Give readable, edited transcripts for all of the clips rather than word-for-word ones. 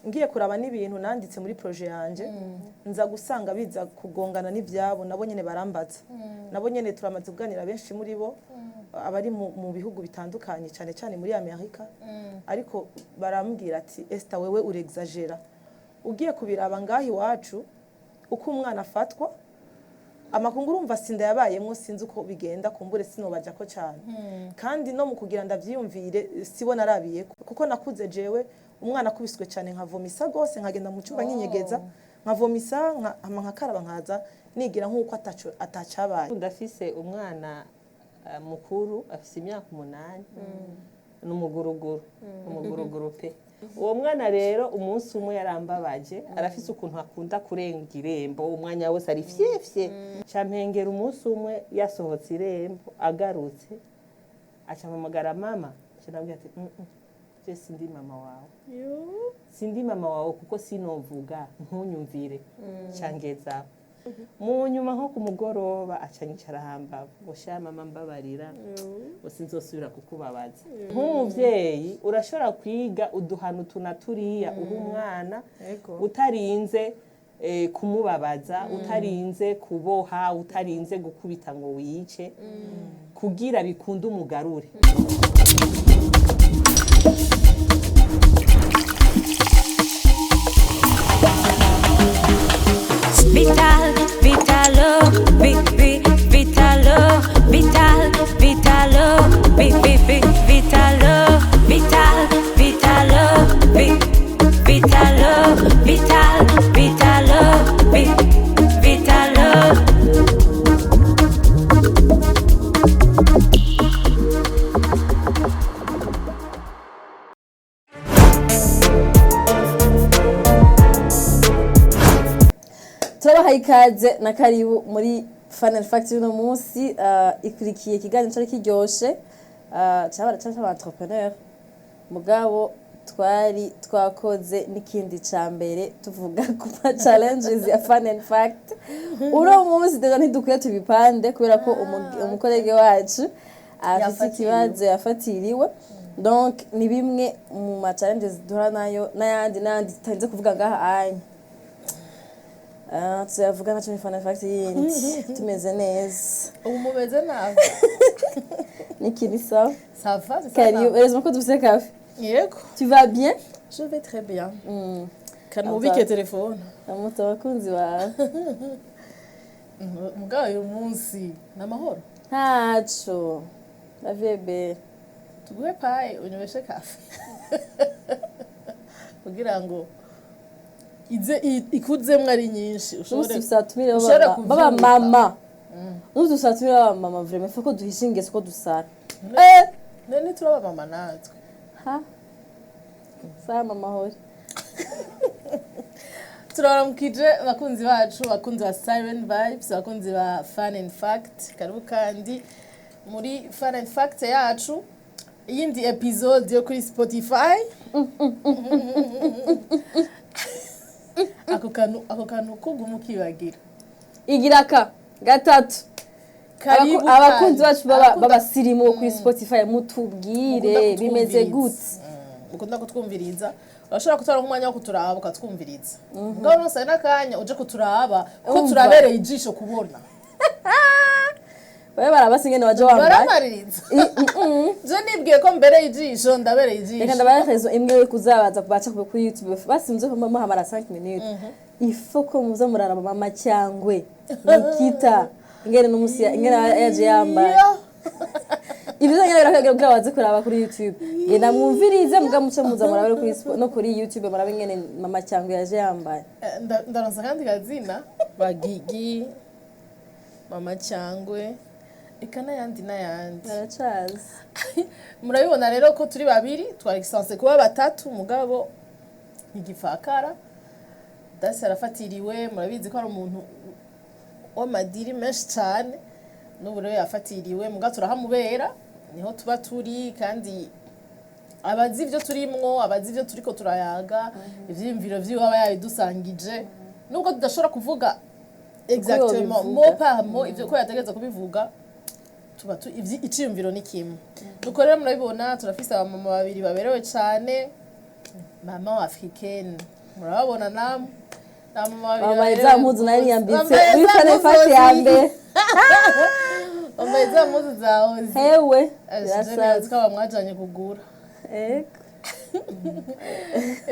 Ngiye kuraba n'ibintu nanditse muri projet yanje, nza gusanga biza kugongana n'ivyabo. Nabo nyene barambaza, nabo nyene turamaze kuganira, benshi muri bo abari mu bihugu bitandukanye, cyane cyane muri Amerika, ariko barambwira ati: "Esther, wewe urexagera. Ugiye kubiraba ngaho iwacu uko umwana afatwa, amakungu urumva sinda yabayemwo, sinzi uko bigenda, kumbure sinobaja ko cyane." Kandi no mu kugira ndavyiyumvire, sibo narabiye, kuko nakuze jewe umwana akubiswe cyane nkavomisa gose, nkagenda mu cyumba nkinyegeza, nkavomisa, hama nkakaraba, nkaza nigira nk'uko ataco atacabaye. Ndafise umwana mukuru afise imyaka 8, ni umuguruguru, umuguruguru pe. Uwo mwana rero umunsi umwe yarambabaje. Arafise ukuntu akunda kurenga irembo umwanya wose, ari fyefye campengera. Umunsi umwe yasohotse irembo, agarutse acampamagara mama. Nca ati: Je sindi mama wawe, sindi mama wawe, kuko sinovuga ntunyumvire." Cangezaho mu nyuma nko ku mugoroba, aca nyicara hambavu ngo: "Sha mama, mbabarira, ngo sinzosubira kukubabaza." Nk'umuvyeyi urashobora kwiga uduhano utu na turiya uha umwana utarinze kumubabaza, utarinze kuboha, utarinze gukubita ngo wice, kugira bikunde umugarure. Vital, vitalo, vi, vi, vitalo, vital, vitalo, vi, vi, vi, vitalo, vital, vitalo, vi, vitalo, vital, vitalo, vi, vitalo. Turabahaye ikaze na karibu muri Fun and Fact y'uno munsi. Ikurikiye ikiganiro cari kiryoshe, cabara c'aba entrepreneur, mugabo twari twakoze n'ikindi ca mbere tuvuga ku ma challenges ya Fun and Fact. Uno munsi déjà ntidukwiye tubipande kubera ko umukolege wacu afise Yafatiriwe. ikibazo, yafatiriwe. Donc ni bimwe mu ma challenges duhura nayo n'ayandi n'ayandi tutarinze kuvuga ngaha anya. Ah, tuyavuga nacyo ni Fun and Fact yindi tumeze neza. Ubu mumeze nabi. Nikiri sawa. Ça va, c'est ça. Karibu. Heureusement ko dufise café. Yego. Tu vas bien? Je vais très bien. Kanubike telefone. Amutse abakunzi bawe. Mugabo uyu munsi ni amahoro. Ntaco la vie est belle. Tuguhe paye unyweshe kafe kugira ngo ize ikuzemwo ari nyinshi, ushobore Umunsi tusatumire ushobore baba kuvyuka. mama, umunsi tusatumire baba mama, vraiment faut ko duhisha ingeso ko dusara eh. None turaba mama natwe. Ha, sawa mama hori. Turabaramukije abakunzi bacu, abakunzi ba Siren Vibes, abakunzi ba Fun and Fact. Karibu kandi muri Fun and Fact yacu, iyindi episode yo kuri Spotify. Ako kantu kuguma ukibagira. Igira ka gatatu. Karibu Abakunzi kandi. bacu baba b'abasirimu kuri Spotify, mutubwire Mukunda bimeze kutwumviriza. gute. Mukunda kutwumviriza, urashobora kutora nk'umwanya wo kuturaba ukatwumviriza, mugabo nonse n'akanya uje kuturaba kuko Umva. turabereye ijisho kubona. Babe barabasa ingene waje wambaye. Baramaririza. Je nibwiye ko mbereye ijisho, ndabereye Reka ijisho. ndabaha raison imwe yo kuzabaza baca kuri YouTube basinze ko muhamara 5 minutes. Il faut ko muza muraraba mama cyangwe Nikita ingene n'umusi ingene yaje yambaye. Iyo. Ibyo nyene birakwiye kugira baze kuraba kuri YouTube. Genda mwumvirize, muga muce muza murabe kuri no kuri YouTube, murabe ingene mama cyangwe yaje yambaye. Ndaronsa akandi kazina, bagigi, mama cyangwe, eka n'ayandi n'ayandi. Baracazi. Murabibona rero ko turi babiri, twari gisanse kuba batatu, mugabo ntigipfakara dasi arafatiriwe. Murabizi ko ari umuntu w'amadiri menshi cyane, n'ubu rero yafatiriwe, mugabo turahamubera, niho tuba turi. Kandi abazi ibyo turimwo, abazi ibyo turiko turayaga, ivyiyumviro vyiwe aba yabidusangije, nubwo tudashobora kuvuga exactement yobivuga. mot par mot ivyo ko yategereza kubivuga, tuba iciyumviro ni kimwe. Nuko rero murabibona turafise abamama babiri baberewe cane. Mama africaine, murababona namwe. Na mama babiri Bambaye baberewe za mpuzu nari niyambitse Bambaye muri za Fun and mpuzu Fact ya zi- mbere. Bambaye za mpuzu zawe Hewe. Birasaza Birasaza. ko bamwajanye kugura. Ego.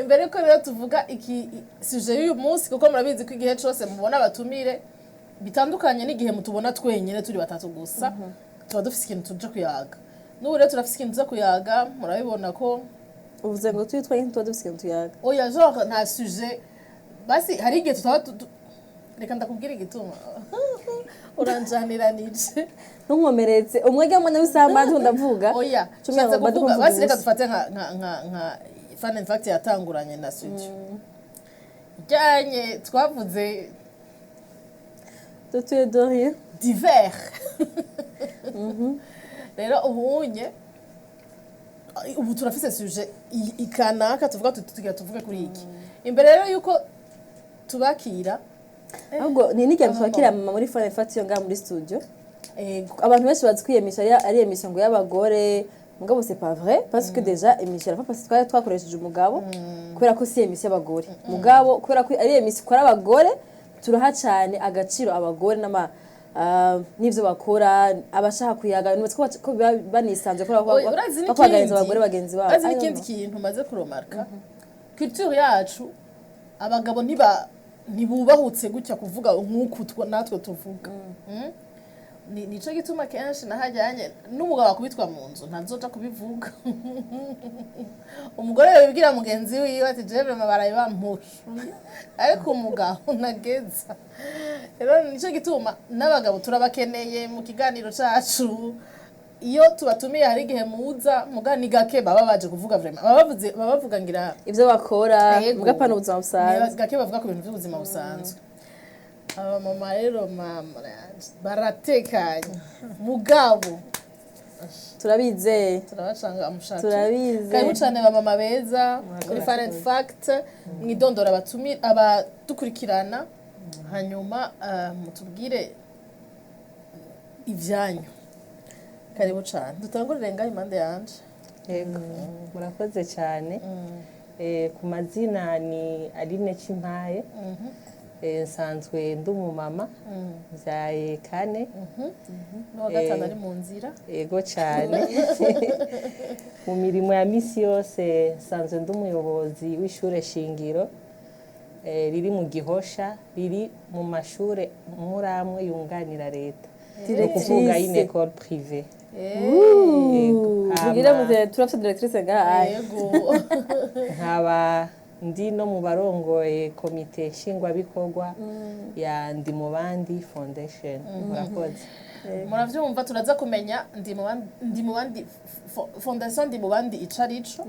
Imbere yuko rero tuvuga iki sujet y'uyu munsi, kuko murabizi ko igihe cose mubona abatumire bitandukanye n'igihe mutubona twenyine turi batatu gusa, tuba dufise ikintu tuje kuyaga. N'ubu rero turafise ikintu tuza kuyaga. Murabibona ko Uvuze ngo turi twenyine, tuba dufise ikintu tuyaga? Oya, genre nta sujet. Basi hari igihe tutaba reka ndakubwira igituma uranjaniranije. Ntunkomeretse umwege mbona w'isambanzu ndavuga. Oya. Cumi Nshatse na kuvuga kuvuga basi reka ubusa. dufate nka Fun and Fact yatanguranye na studio ijyanye twavuze Tutuye de rien. Divers. Rero ubunye ubu turafise sujet ikanaka tuvuga tuti tugira tuvuge kuri iki. Imbere rero yuko tubakira, Ahubwo ni n'igihe twakira mama muri Fun and Fact yo ngaha muri studio. Ego. Abantu benshi bazi ko iyo émission ari émission ngo y'abagore, mugabo c'est pas vrai, parce que déjà émission la parce twari twakoresheje umugabo kubera ko si émission y'abagore, mugabo kubera ko ari émission ikora abagore, turaha cyane agaciro abagore n'ama n'ivyo bakora, abashaka kuyaga nubatse ko biba banisanzwe kubera ko Oya, urazi bakwaganiza n'ikindi abagore bagenzi babo. Urazi I don't n'ikindi know. kintu maze kuremarqua, culture yacu, abagabo ntibubahutse gutya kuvuga nk'uku natwe tuvuga. Nico gituma kenshi nahajyanye n'umugabo akubitwa mu nzu ntazoja kubivuga. Umugore yabibwira mugenzi wiwe ati: "Jewe vraiment baraye bampushuye," ariko umugabo ntageza. Rero nico gituma n'abagabo turabakeneye mu kiganiro cacu. Iyo tubatumiye hari igihe muza muga ni gake baba baje kuvuga vraiment, baba bavuze, baba bavuga ngira Ivyo bakora. Yego. Mugapana ubuzima busanzwe. Ni gake bavuga ku bintu by'ubuzima busanzwe. Abamama rero, mama yanje, baratekanye mugabo Turabizeye. Turabacanga amushaka. Turabizeye. Karibu cyane bamama beza kuri Fun and Fact. Mwidondora abatumi abadukurikirana, hanyuma mutubwire ibyanyu. Karibu cyane. Dutangurire ngaho impande yanje. Yego, murakoze cyane. Ku mazina ni Aline Cimpaye. Nsanzwe ndi umumama, mbyaye kane. N'uwa gatanu ari mu nzira. Yego cyane. Mu mirimo ya misi yose nsanzwe ndi umuyobozi w'ishure shingiro riri mu Gihosha, riri mu mashure muri amwe yunganira leta, ni ukuvuga Directrice. une école privée. Yego. Tugire Hama muze turafite directrice ngaha. Yego. Nkaba ndi no mu barongoye komite nshingwabikorwa ya Ndi mu Bandi Foundation. Murakoze. Muravyumva, turaza kumenya Ndi mu Bandi Fondation, Ndi mu Bandi ico arico.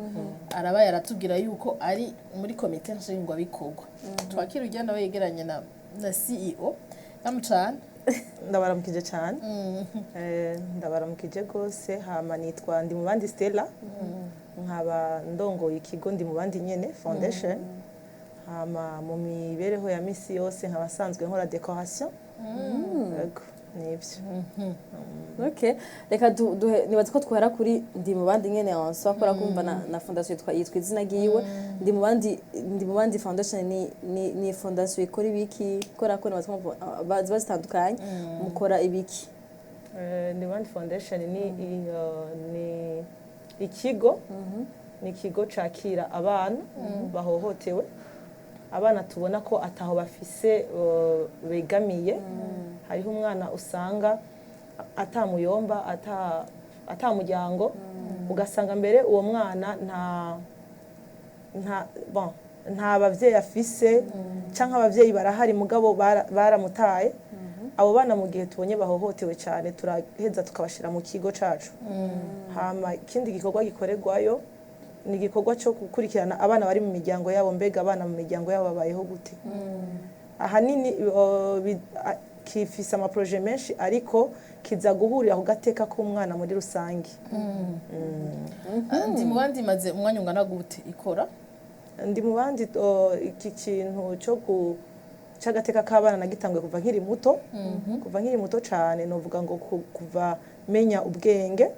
Araba yaratubwira yuko ari muri komite nshingwabikorwa. Twakira ujya nawe yegeranye na CEO namucana. Ndabaramukije cyane. Ndabaramukije rwose. Hama nitwa Ndi mu Bandi Stella, nkaba ndongoye ikigo Ndi mu Bandi nyene Foundation. Hama mu mibereho ya misi yose nkaba nsanzwe nkora décoration. Yego, nibyo. Okay. Reka nibaza ko twahera kuri Ndi mu Bandi nyene en soi, kubera kumva na fondation yitwa izina ryiwe, Ndi mu Bandi. Ndi mu Bandi Foundation ni fondation ikora ibiki? Kubera ko nibaza ko ziba zitandukanye, mukora ibiki? Ndi mu Bandi Foundation ni ikigo, ni ikigo cakira abana bahohotewe, abana tubona ko ataho bafise begamiye. Hariho umwana usanga atamuyomba, atamuryango, ugasanga mbere uwo mwana nta bon, nta bavyeyi afise, canke abavyeyi barahari mugabo baramutaye. Abo bana mu gihe tubonye bahohotewe cyane, turaheza tukabashira mu kigo cacu. Hama ikindi gikorwa gikorerwayo ni igikorwa cyo gukurikirana abana bari mu miryango yabo. Mbega abana mu miryango yabo babayeho gute? Ahanini kifise amaprojets menshi, ariko kiza guhurira ku gateka k'umwana muri rusange. Ndi mu Bandi imaze umwanya ungana gute ikora? Ndi mu Bandi, iki kintu cyo c'agateka k'abana nagitanguye kuva nkiri muto, kuva nkiri muto cyane, novuga ngo kuva menya ubwenge,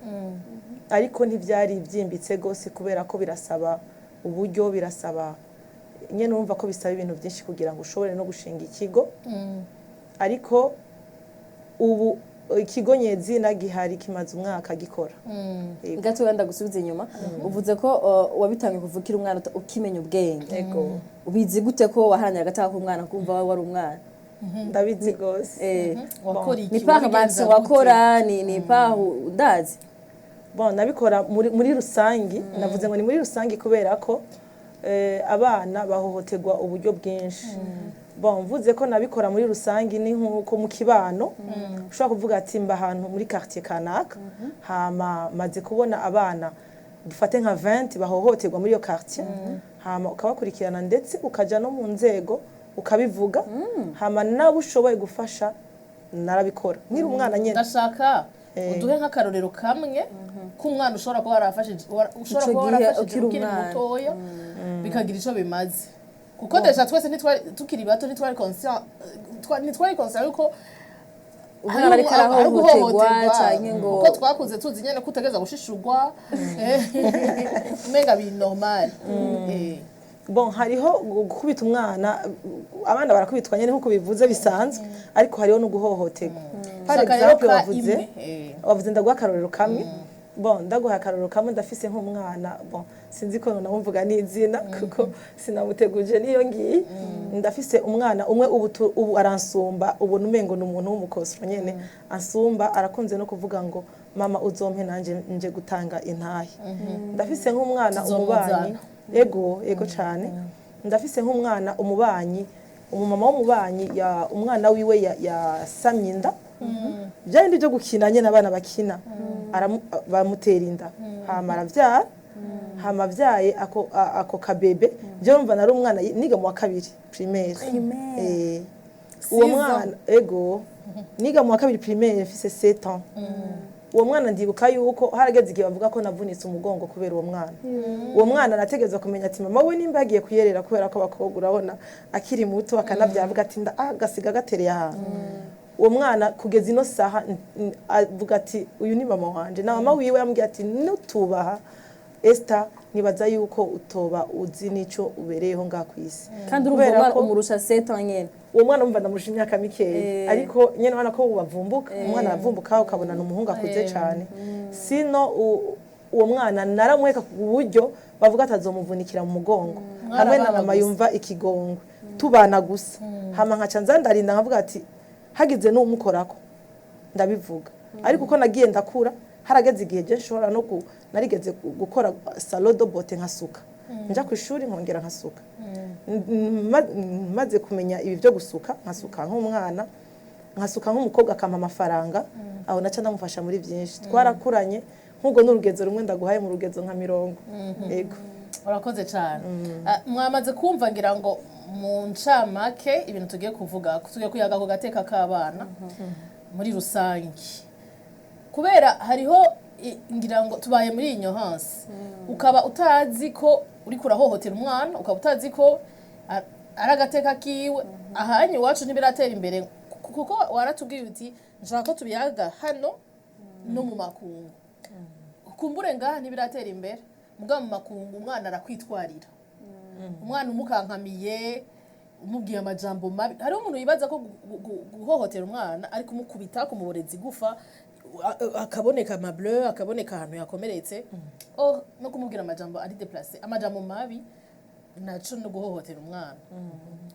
ariko ntibyari byimbitse gose kubera ko birasaba uburyo, birasaba nyene, urumva ko bisaba ibintu byinshi kugira ngo ushobore no gushinga ikigo. Ariko ubu ikigo nyezina gihari, kimaze umwaka gikora. Yego. Gato wenda gusubiza inyuma, uvuze ko wabitangiye kuva ukiri umwana, ukimenya ubwenge. Ego. Ubizi gute ko waharanira agateka k'umwana, kumva wawe wari umwana? Ndabizi rwose. Wakora iki? Ni par Wabigenza action gute? wakora, ni par ndazi. Bon, nabikora muri rusangi. Navuze ngo ni muri rusangi kubera ko abana bahohoterwa uburyo bwinshi. Bon, mvuze ko nabikora muri rusangi, ni nk'uko mu kibano ushobora kuvuga ati mba ahantu muri quartier kanaka, hama maze kubona abana dufate nka 20 bahohoterwa muri iyo quartier, hama ukabakurikirana, ndetse ukaja no mu nzego ukabivuga, hama nawe ushoboye gufasha. Narabikora nkiri umwana nyene. Ndashaka uduhe nk'akarorero kamwe k'umwana ushobora kuba warafashije, ushobora Ico kuba gihe warafashije ukiri ukiri umwana. mutoya, bikagira ico bimaze, kuko déjà twese ntitwari tukiri bato, ntitwari conscient, ntitwari conscient yuko umwana ariko arahohoterwa canke ngo kuko twakuze tuzi nyene ko utegereza gushishurwa, umenga biri normal. Bon, hariho gukubita umwana, abana barakubitwa nyene nkuko bivuze bisanzwe, ariko hariho no guhohoterwa. Par Shaka rero exemple ka wavuze imwe, wavuze ndaguha akarorero kamwe. Bon, ndaguha akarorero kamwe. Ndafise nk'umwana, bon, sinzi ko namuvuga n'izina kuko sinamuteguje niyo ngiye. Ndafise umwana umwe ubu ubu aransumba, ubona umengo ni umuntu w'umukosoro nyene ansumba, arakunze no kuvuga ngo mama uzompe nanje nje gutanga intahe. Ndafise nk'umwana Tuzomuzana. umubanyi. Ego, ego cyane. Ndafise nk'umwana umubanyi, umumama w'umubanyi ya umwana wiwe yasamye inda, bya bindi byo gukina nyine abana bakina, bamutera inda, hama aravyara, hama avyaye ako kabebe. Byo mva nari umwana niga mu wa kabiri primaire. Uwo 6 ans. mwana, ego, niga mu wa kabiri primaire, mfise 7 ans. Uwo mwana ndibuka yuko harageze igihe bavuga ko navunitse umugongo kubera uwo mwana. Uwo mwana arategerezwa kumenya ati mama we nimba yagiye kuyerera, kubera ko abakobwa urabona akiri muto akanabyara, avuga ati agasiga gatereye ahantu. Uwo mwana kugeza ino saha avuga ati uyu ni mama wanje, na mama wiwe yambwiye ati nutubaha Esther nibaza yuko utoba uzi n'ico ubereyeho ngaha ku isi. Kandi urumva Kubera umwana ko umurusha 7 ans nyene. Uwo mwana umva ndamurusha imyaka mikeya, ariko nyene urabona ko bavumbuka, umwana aravumbuka ukabona ni umuhungu akuze cyane. Sino uwo mwana naramuheka ku buryo bavuga atazomuvunikira mu mugongo, hamwe na Mwarabana mama gusa. yumva ikigongwe tubana gusa, hama nkaca nza ndarinda nkavuga ati hagize n'umukorako ndabivuga. Ariko uko nagiye ndakura, harageze igihe je nshobora no narigeze gukora salon de beauté, nkasuka nja ku ishuri, nkongera nkasuka. Maze kumenya ibi byo gusuka, nkasuka nk'umwana, nkasuka nk'umukobwa, akampa amafaranga, aho naca ndamufasha muri byinshi. Twarakuranye nk'ubwo n'urugezo rumwe ndaguhaye mu rugezo nka 40. Yego. Urakoze cyane. Mwamaze kumva ngira ngo mu ncamake ibintu tugiye kuvuga. Tugiye kuyaga ku gateka k'abana muri rusange, kubera hariho ngira ngo tubaye muri ignorance, ukaba utazi ko uriko urahohotera umwana, ukaba utazi ko ari agateka kiwe. Ahanye iwacu ntibiratera imbere, kuko waratubwiye uti nshaka ko tubiyaga hano no mu makungu. Kumbure ngaha ntibiratera imbere, mugabo mu makungu umwana arakwitwarira. Umwana umukankamiye, umubwiye amajambo mabi, hariho umuntu yibaza ko guhohotera umwana ari kumukubita, kumuboreza igufa, akaboneka amableu, akaboneka ahantu yakomeretse. Oh, no kumubwira amajambo ari déplacé, amajambo mabi, naco no guhohotera umwana.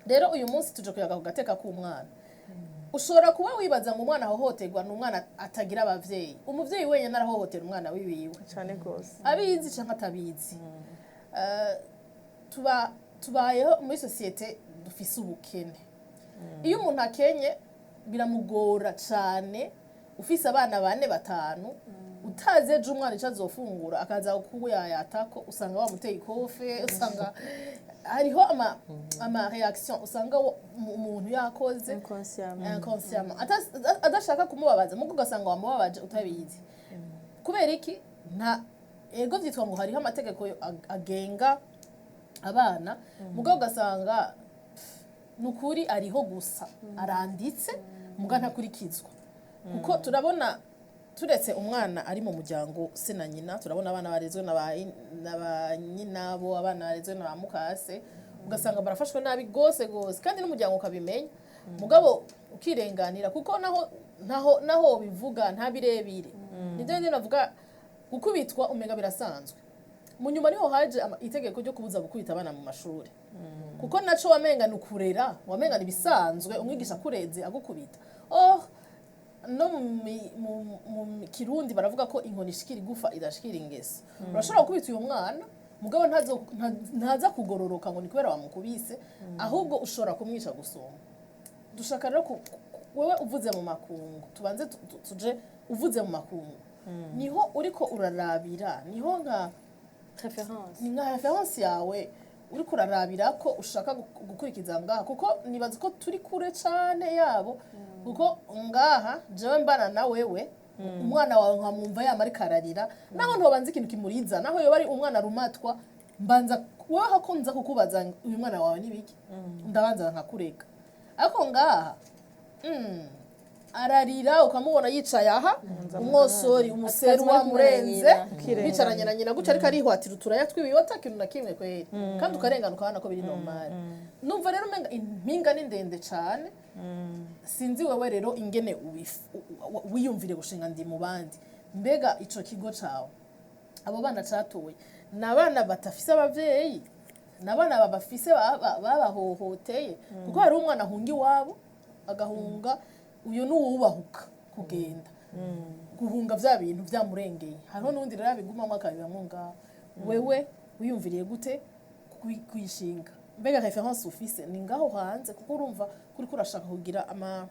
Rero uyu munsi tuje kuyaga ku gateka k'umwana. Ushobora kuba wibaza ngo umwana ahohoterwa ni umwana atagira abavyeyi. Umuvyeyi wenyine arahohotera umwana wiwiwe, Cyane rwose. abizi cyangwa atabizi. Tuba tubayeho muri sosiyete dufise ubukene. Iyo umuntu akenye biramugora cyane. Ufise abana bane, batanu, utazi ejo umwana icyo azofungura, akaza kuyayatako, usanga wamuteye ikofe, usanga hariho ama réaction, usanga umuntu yakoze inconsciemment, adashaka kumubabaza, mugo ugasanga wamubabaje utabizi. Kubera iki? Nta ego vyitwa ngo hariho amategeko agenga abana, mugabo ugasanga ni ukuri ariho gusa aranditse, muga ntakurikizwa, kuko turabona. Turetse umwana ari mu muryango se na nyina, turabona abana barezwe na ba nyinabo, abana barezwe na ba mukase, ugasanga barafashwe nabi gose gose, kandi n'umuryango ukabimenya, mugabo ukirenganira, kuko naho bivuga nta birebire. Nibyo nyine navuga, gukubitwa umenga birasanzwe. Mu nyuma niho haje itegeko ryo kubuza gukubita abana mu mashuri, kuko naco wamenga ni ukurera, wamenga ni ibisanzwe, umwigisha akureze agukubita. Oh, no mu Kirundi baravuga ko inkoni ishikira igufa idashikira ingeso. Urashobora gukubita uyu mwana, mugabo ntaza kugororoka ngo ni kubera wamukubise, ahubwo ushobora kumwica gusumba. Dushaka rero wewe uvuze mu makungu, tubanze tuje uvuze mu makungu, niho uriko urarabira, niho nka Référence. Ni nka référence yawe uriko urarabira ko ushaka gukurikiza ngaha, kuko nibaza ko turi kure cane yabo, kuko ngaha jewe mbana na wewe, umwana wawe nkamwumva yama ariko ararira, naho ntobanza ikintu kimuriza, naho yoba ari umwana rumatwa, mbanza wewe hako nza kukubaza ngo uyu mwana wawe ni biki, ndabanza nkakureka. Ariko ngaha ararira ukamubona yicaye aha, umwosori, umuseru Akazi bari kumwe na wamurenze, nyina. bicaranye na nyina gutya, ariko arihwatira uturaya tw'ibiyota, kintu na kimwe kweri, kandi ukarengana ukabona ko biri normal. Numva rero umenga impinga ni ndende cane. Sinzi wewe rero ingene wiyumvire gushinga Ndi mu Bandi. Mbega ico kigo cawe, abo bana catoye, ni abana batafise abavyeyi, ni abana babafise babahohoteye? Kuko hari umwana ahunga iwabo, agahunga, uyu ni uwubahuka kugenda guhunga vya bintu vyamurengeye. Hariho n'uwundi rero abigumamwo akabibamwo ngaho. Wewe wiyumviriye gute kuyishinga? Mbega référence ufise ni ngaho hanze? Kuko urumva kuriko urashaka kugira ama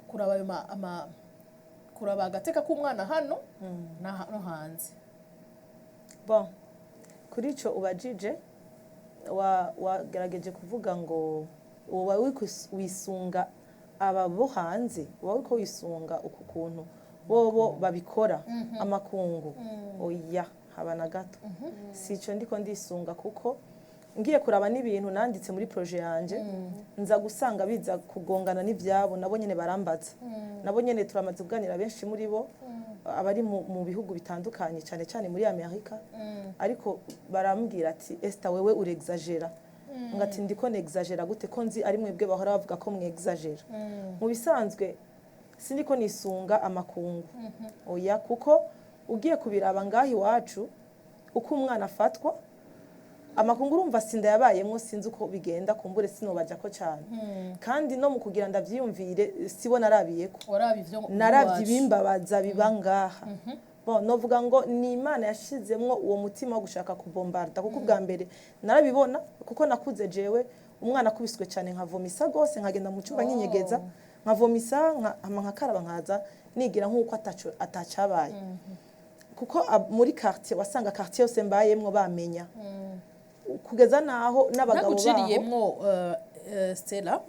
kuraba ayo ama kuraba agateka k'umwana hano no hanze. Bon, kuri ico ubajije, wagerageje kuvuga ngo uba wisunga aba bo hanze, uba uriko wisunga uku kuntu bobo babikora amakungu. Oya, haba na gato, si ico ndiko ndisunga, kuko ngiye kuraba n'ibintu nanditse muri projet yanje, nza gusanga biza kugongana n'ivyabo. Nabo nyene barambaza, nabo nyene turamaze kuganira, benshi muri bo abari mu bihugu bitandukanye, cyane cyane muri Amerika, ariko barambwira ati: "Esther, wewe urexagera." Ngati: "Ndiko nexagera gute, ko nzi ari mwebwe bahora bavuga ko mwexagera?" Mu bisanzwe sindiko nisunga amakungu, oya, kuko ugiye kubiraba ngaho iwacu uko umwana afatwa, amakungu urumva sinda yabayemwo, sinzi uko bigenda, kumbure sinobaja ko cyane. Kandi no mu kugira ndavyiyumvire, sibo narabiyeko. Waraba ivyo Naravye iwacu. ibimbabaza biba ngaha. Bon, novuga ngo ni Imana yashizemwo uwo mutima wo gushaka kubombarda, kuko ubwa mbere narabibona, kuko nakuze jewe umwana akubiswe cyane nkavomisa gose, nkagenda mu cyumba nkinyegeza, nkavomisa, hama nkakaraba, nkaza nigira nk'uko atacabaye, kuko muri quartier wasanga quartier yose mbayemwo bamenya, kugeza naho n'abagabo baho. Ntaguciriyemwo, Stella,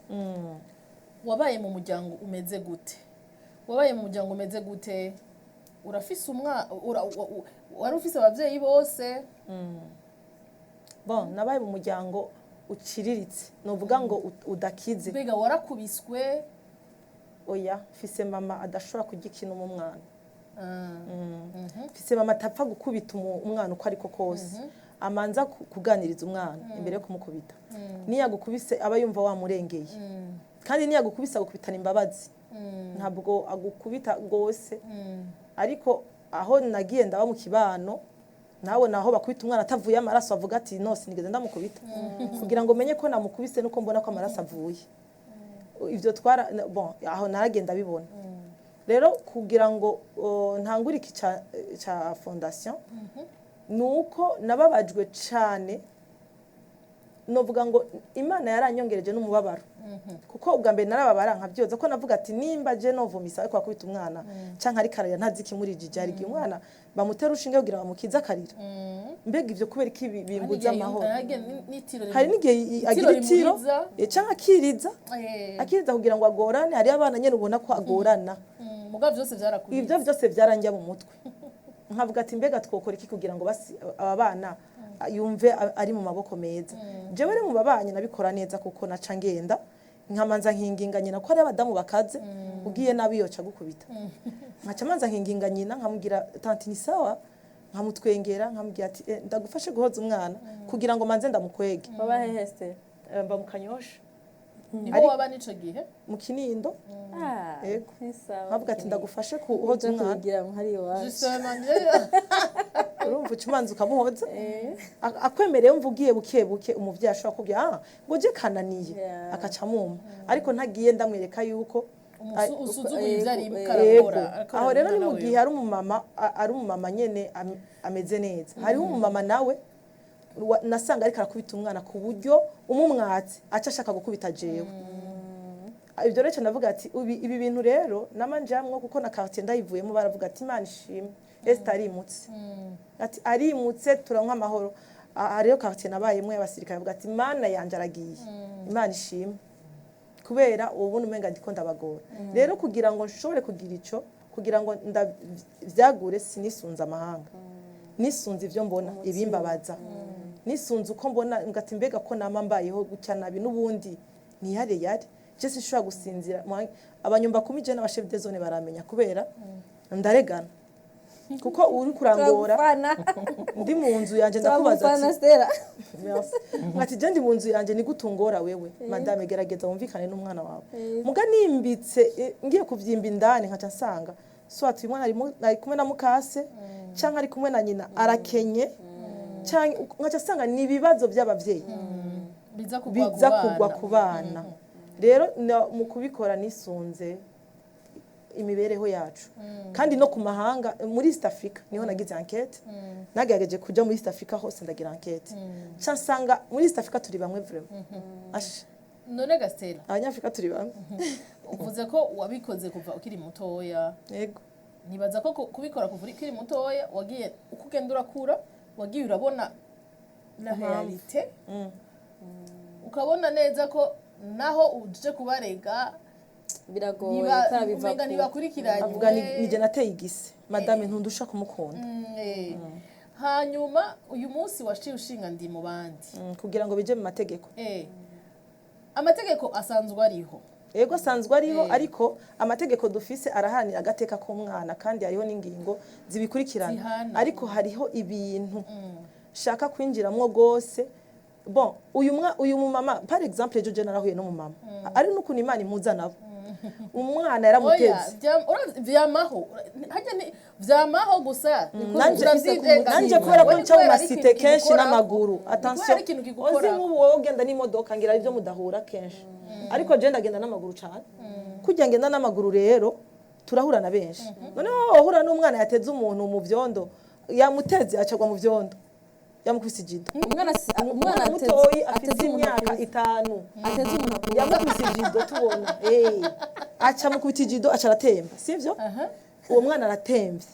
wabaye mu muryango umeze gute? Wabaye mu muryango umeze gute? Urafise wari ufise abavyeyi bose? Bon, nabaye mu muryango uciriritse, novuga ngo udakize. Mbega warakubiswe? Oya, mfise mama adashobora kurya ikintu mu mwana. Mfise mama atapfa gukubita umwana uko ariko kose, amanza kuganiriza umwana imbere yo kumukubita. Niyo agukubise aba yumva wamurengeye, kandi niyo agukubise agukubitana imbabazi, ntabwo agukubita rwose. Ariko aho nagiye ndaba mu kibano, nawe naho bakubita umwana atavuye amaraso, avuga ati: "No, sinigeze ndamukubita. Kugira ngo menye ko namukubise nuko mbona ko amaraso avuye." Ivyo twara, bon, aho naragenda bibona. Rero kugira ngo ntangure iki ca fondation, nuko nababajwe cane. Novuga ngo Imana yaranyongereje n'umubabaro, kuko ubwa mbere narababara nkabyoza, ko navuga ati nimba je novomisa ariko akubita umwana canke ariko ararira ntazi ikimurijije, hari igihe umwana bamutera urushinge kugira bamukize akarira. Mbega ivyo kubera iki bimbuza amahoro? Hari n'igihe agira itiro, canke akiriza, akiriza kugira ngo agorane. Hariyo abana nyene ubona ko agorana. Mugabo byose byarakuriye. Ibyo byose byaranjya mu mutwe, nkavuga ati mbega twokora iki kugira ngo basi aba bana yumve ari mu maboko meza? Jewe rero mu babanyi nabikora neza, kuko naca ngenda Nkamanza nkinginga nyina, ko ari abadamu bakaze, ugiye nabi yoca gukubita. Nkaca manza nkinginga nyina, nkamubwira: "Tanti, ni sawa?" Nkamutwengera, nkamubwira ati: "Eh, ndagufashe guhoza umwana kugira ngo manze ndamukwege." Baba hehe, Esther? Mba mu Kanyosha. Niho waba n'ico gihe? Mu Kinindo. Ah, Yego. ni sawa. Nkavuga ati: "Ndagufashe guhoza Uja umwana." kubigira hari iwacu. Justement. Urumva, uca umanza ukamuhoza. Akwemereye, wumva ugiye buke buke, umuvyeyi ashobora kubwira: "Ah, ngo je kananiye." Akaca amuma, ariko ntagiye ndamwereka yuko Usuzuguye ivyo ari Yego. karakora. Aho rero ni mu gihe ari umumama, ari umumama nyene ameze neza. Hariho umumama nawe nasanga ariko arakubita umwana ku buryo umumwatsi aca ashaka gukubita jewe. Ibyo rero ndavuga ati ibi bintu rero namanjamwo, kuko na quartier ndayivuyemo, baravuga ati: "Imana ishimwe, Esther arimutse." Ati: "Arimutse, turanywa amahoro." Hariyo quartier nabayemwo y'abasirikare, bavuga ati: "Imana yanje, aragiye, Imana ishimwe," kubera ubu umenga ndiko ndabagora. Rero kugira ngo nshobore kugira ico, kugira ngo ndavyagure, sinisunze amahanga, nisunze ivyo mbona, ibimbabaza, nisunze uko mbona, ngati: "Mbega ko nama mbayeho gutya nabi, n'ubundi ntiyare yare je sinshobora gusinzira." Abanyumba kumi je n'aba chef de zone baramenya, kubera ndaregana, kuko uri kurangora. Turagufana. Ndi mu nzu yanje, ndakubaza Turagufana, ati Stella. Merci. Ati: "Je ndi mu nzu yanje, ni gute ungora wewe? Madame, gerageza wumvikane n'umwana wawe." Muga nimbitse, ngiye kuvyimba indani, nkaca nsanga soit uyu mwana ari kumwe na mukase, canke ari kumwe na nyina, arakenye, canke nkaca nsanga ni ibibazo by'abavyeyi biza kugwa biza ku kugwa bana. Ku bana rero mu kubikora nisunze imibereho yacu, kandi no ku mahanga, muri East Africa niho nagize enquête. Nagerageje kuja muri East Africa hose, ndagira enquête, nca nsanga muri East Africa turi bamwe vraiment. Asha. None Gastela, Abanyafrika turi bamwe. Uvuze ko wabikoze kuva ukiri mutoya. Yego. Nibaza ko kubikora kuva ukiri mutoya, wagiye uko ugenda urakura, wagiye urabona la réalité, ukabona neza ko naho uje kubarega biragoye umenga biva. ntibakurikiranywe. Avuga ni je nateye igise, madame, ntundusha kumukunda. Hanyuma uyu munsi waciye ushinga Ndi mu Bandi. Kugira ngo bije mu mategeko. Amategeko asanzwe ariho. Yego, asanzwe ariho, ariko amategeko dufise arahanira agateka k'umwana, kandi hariho n'ingingo zibikurikirana. Zihana. Ariko hariho ibintu shaka kwinjiramwo gose. Bon, uyu mumama par exemple, ejo je narahuye n'umumama, ari n'ukuntu Imana impuza nabo, umwana Oya, yaramuteze. Vyamaho harya, ni vyamaho gusa. Nanje kubera ko nca mu ma cités kenshi n'amaguru, attention, ikintu uzi kigukoraho. nk'ubu wowe ugenda n'imodoka, ngira ibyo mudahura kenshi, ariko je ndagenda n'amaguru cyane. Kujya ngenda n'amaguru rero, turahura na benshi. Noneho wowe wahura n'umwana yateze umuntu mu vyondo, yamuteze acagwa mu vyondo, yamukubise ijido. Umwana umwana umwana mutoyi afite ateze umuntu imyaka akuze. 5. Ateze umuntu akuze. Yamukubise ijido tubona, aca mukubita ijido, aca aratemba, sivyo? Uwo mwana aratemvye,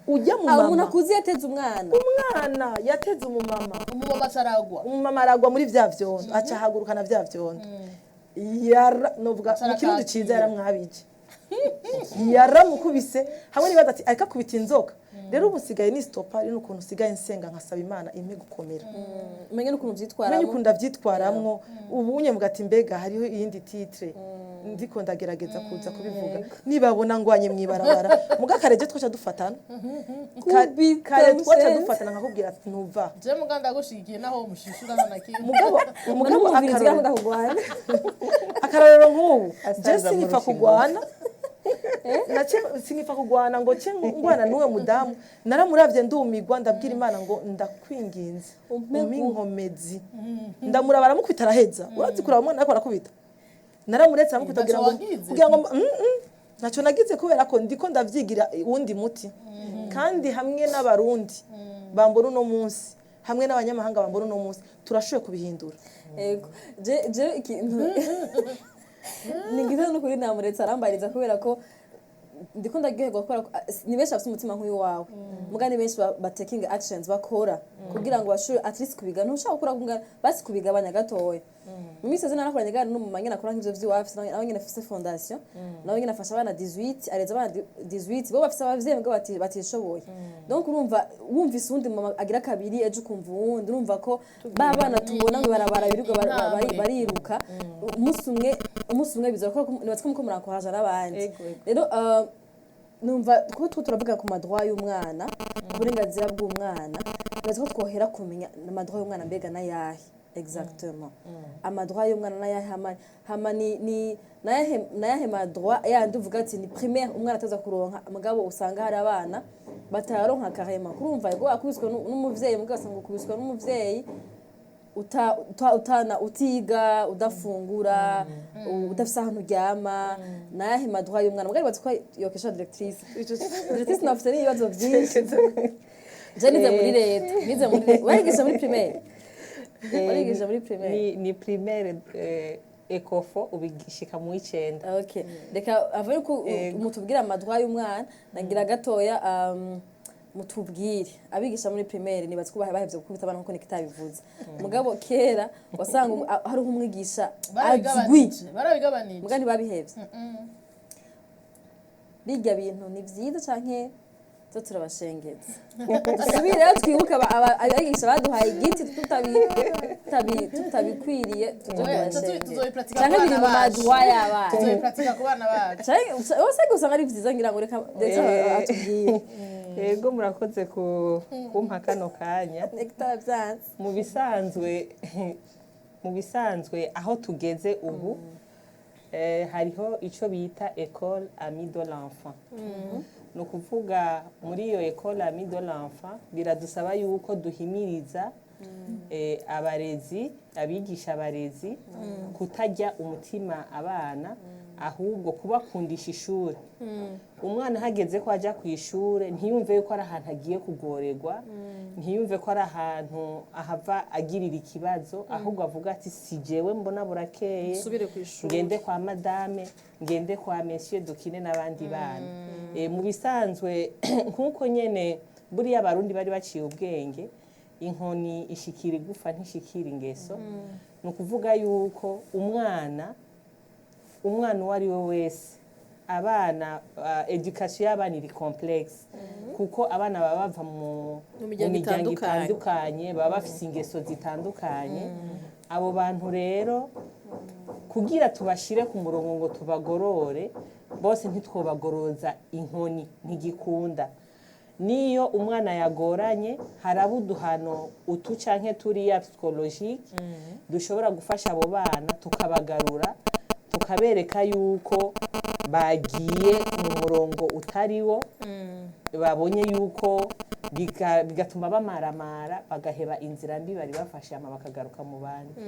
ujya mu Ah, umuntu mama. akuze yateze umwana? Umwana yateze umumama. Umumama acaragwa. Umumama aragwa muri vya vyondo, aca ahagurukana vya vyondo, yara novuga Aca mu Kirundi arakakira. ciza, yaramwabije, yaramukubise hamwe nibaza ati ariko akubita inzoka. Rero ubu nsigaye ni stopa ari n'ukuntu usigaye nsenga, nkasaba Imana impe gukomera, umenye n'ukuntu menye ubyitwaramo. Ukuntu ndavyitwaramwo. Ubu unye ati: "Mbega hariho iyindi titre ndiko ndagerageza kuza kubivuga, nibabona ngwanye mwibarabara." Muga kareje twaca dufatana. Kubita. Kare twaca Musenzi. dufatana, nkakubwira ati: "Ntuva." Je muga ndagushigikiye naho umushishura nta na kimwe. Mugabo n'umubiri akarorero akunda kurwana. Akarorero nk'ubu je Asaza sinipfa murusha. kugwana, nace sinipfa kugwana ngo ce ngwana n'uwe mudamu. Naramuravye ndumigwa, ndabwira Imana ngo: "Ndakwinginze, Umpe umpe inkomezi." Ndamuraba, aramukubita araheza. Urazi kuraba umwana ariko arakubita? Naramuretse aramukubita kugira ngo Ntacyo wagize? Kugira ngo ntacyo nagize, kubera ko ndiko ndavyigira uwundi muti. Kandi hamwe n'Abarundi bambona uno munsi, hamwe n'abanyamahanga bambona uno munsi, turashoboye kubihindura. Ego, je ikintu ni ngize n'ukuri, namuretse arambariza, kubera ko ndiko ndaryoherwa, kubera ko ni benshi bafite umutima nk'uyu wawe, muga ni benshi ba taking actions, bakora kugira ngo bashobore at least kubiga, ntushaka gukora kungana, basi kubigabanya gatoya. Mu minsi yose narakoranye gana n'umumama nyene akora nk'ivyo vy'iwacu, nawe nyene afise fondation, nawe nyene afasha abana 18, areza abana 18 bo bafise abavyeyi mugabo batishoboye. Donc urumva, wumvise uwundi mama agira kabiri, ejo ukumva uwundi, urumva ko ba bana tubona ngo barabara birirwa Intambwe. bariruka. Umunsi umwe bizakora, nibatse ko murakohaja n'abandi. Ego, ego. Rero numva kuko two turavuga ku ma droits y'umwana, ku burenganzira bw'umwana, nibaza ko twohera kumenya ama droits y'umwana mbega n'ayahe exactement. Ama droits y'umwana n'ayahe? Hama ni nayahe ma droits yandi uvuga ati ni primaire umwana ataza kuronka, mugabo usanga hari abana batayaronka carrément? Kurumva yego akubiswe n'umuvyeyi, mugabo usanga ukubiswe n'umuvyeyi uta, uta, utana utiga, udafungura, udafise ahantu uryama. Nayahe ma droits y'umwana? Mugabo nibaza ko yokesha directrice nafite n'ibibazo vyinshi. Je nize muri leta, nize muri leta. Warigisha muri primaire? Warigisha muri primaire? Ni primaire, ekofo ubigishika mu w'icenda. Okay, reka ava yuko Yego. mutubwire ama droits y'umwana, nagira gatoya mutubwire abigisha muri primaire. Nibaza ko bahevye gukubita abana nkuko Nikita bivuze, mugabo kera wasanga hariho umwigisha azwi. Barabigabanije, barabigabanije. Muga ntibabihevye. Birya bintu ni vyiza canke zo turabashengeza? Dusubire rero twibuke abigisha baduhaye igiti tutabikwiriye, tuje Oya, kubashengeza. tuzobipratika Canke ku biri mu bana bacu. ma droits y'abana. Tuzobipratika ku bana bacu. Canke wose usanga ari vyiza, ngira ngo reka ndetse atubwire. Yego, murakoze ku kumpa kano kanya. Nectar vyanse. Mu bisanzwe aho tugeze ubu, hariho icyo bita école amie de l'enfant. Ni ukuvuga muri iyo école amie de l'enfant biradusaba yuko duhimiriza abarezi, abigisha, abarezi kutarya umutima abana, ahubwo kubakundisha ishuri. Umwana hageze ko ajya ku ishuri, ntiyumve yuko ari ahantu agiye kugorerwa, ntiyumve ko ari ahantu ahava agirira ikibazo, ahubwo avuga ati: "Si jewe mbona burakeye, Nsubire ku ishuri." Ngende kwa madame, ngende kwa monsieur, dukine n'abandi bana." Mu bisanzwe nk'uko nyene buriya Abarundi bari baciye ubwenge, inkoni ishikira igufa ntishikira ingeso. Ni ukuvuga yuko umwana uwo ari we wese, abana, éducation y'abana iri complexe, kuko abana baba bava mu miryango miryango itandukanye. itandukanye, baba bafise ingeso zitandukanye. Abo bantu rero kugira tubashire ku murongo ngo tubagorore bose, ntitwobagoroza inkoni, ntigikunda. Niyo umwana yagoranye, haraba uduhano utu canke turiya psychologique dushobora gufasha abo bana, tukabagarura, tukabereka yuko bagiye mu murongo utari wo, babonye yuko bigatuma bamaramara, bagaheba inzira mbi bari bafashe, hama bakagaruka mu bandi.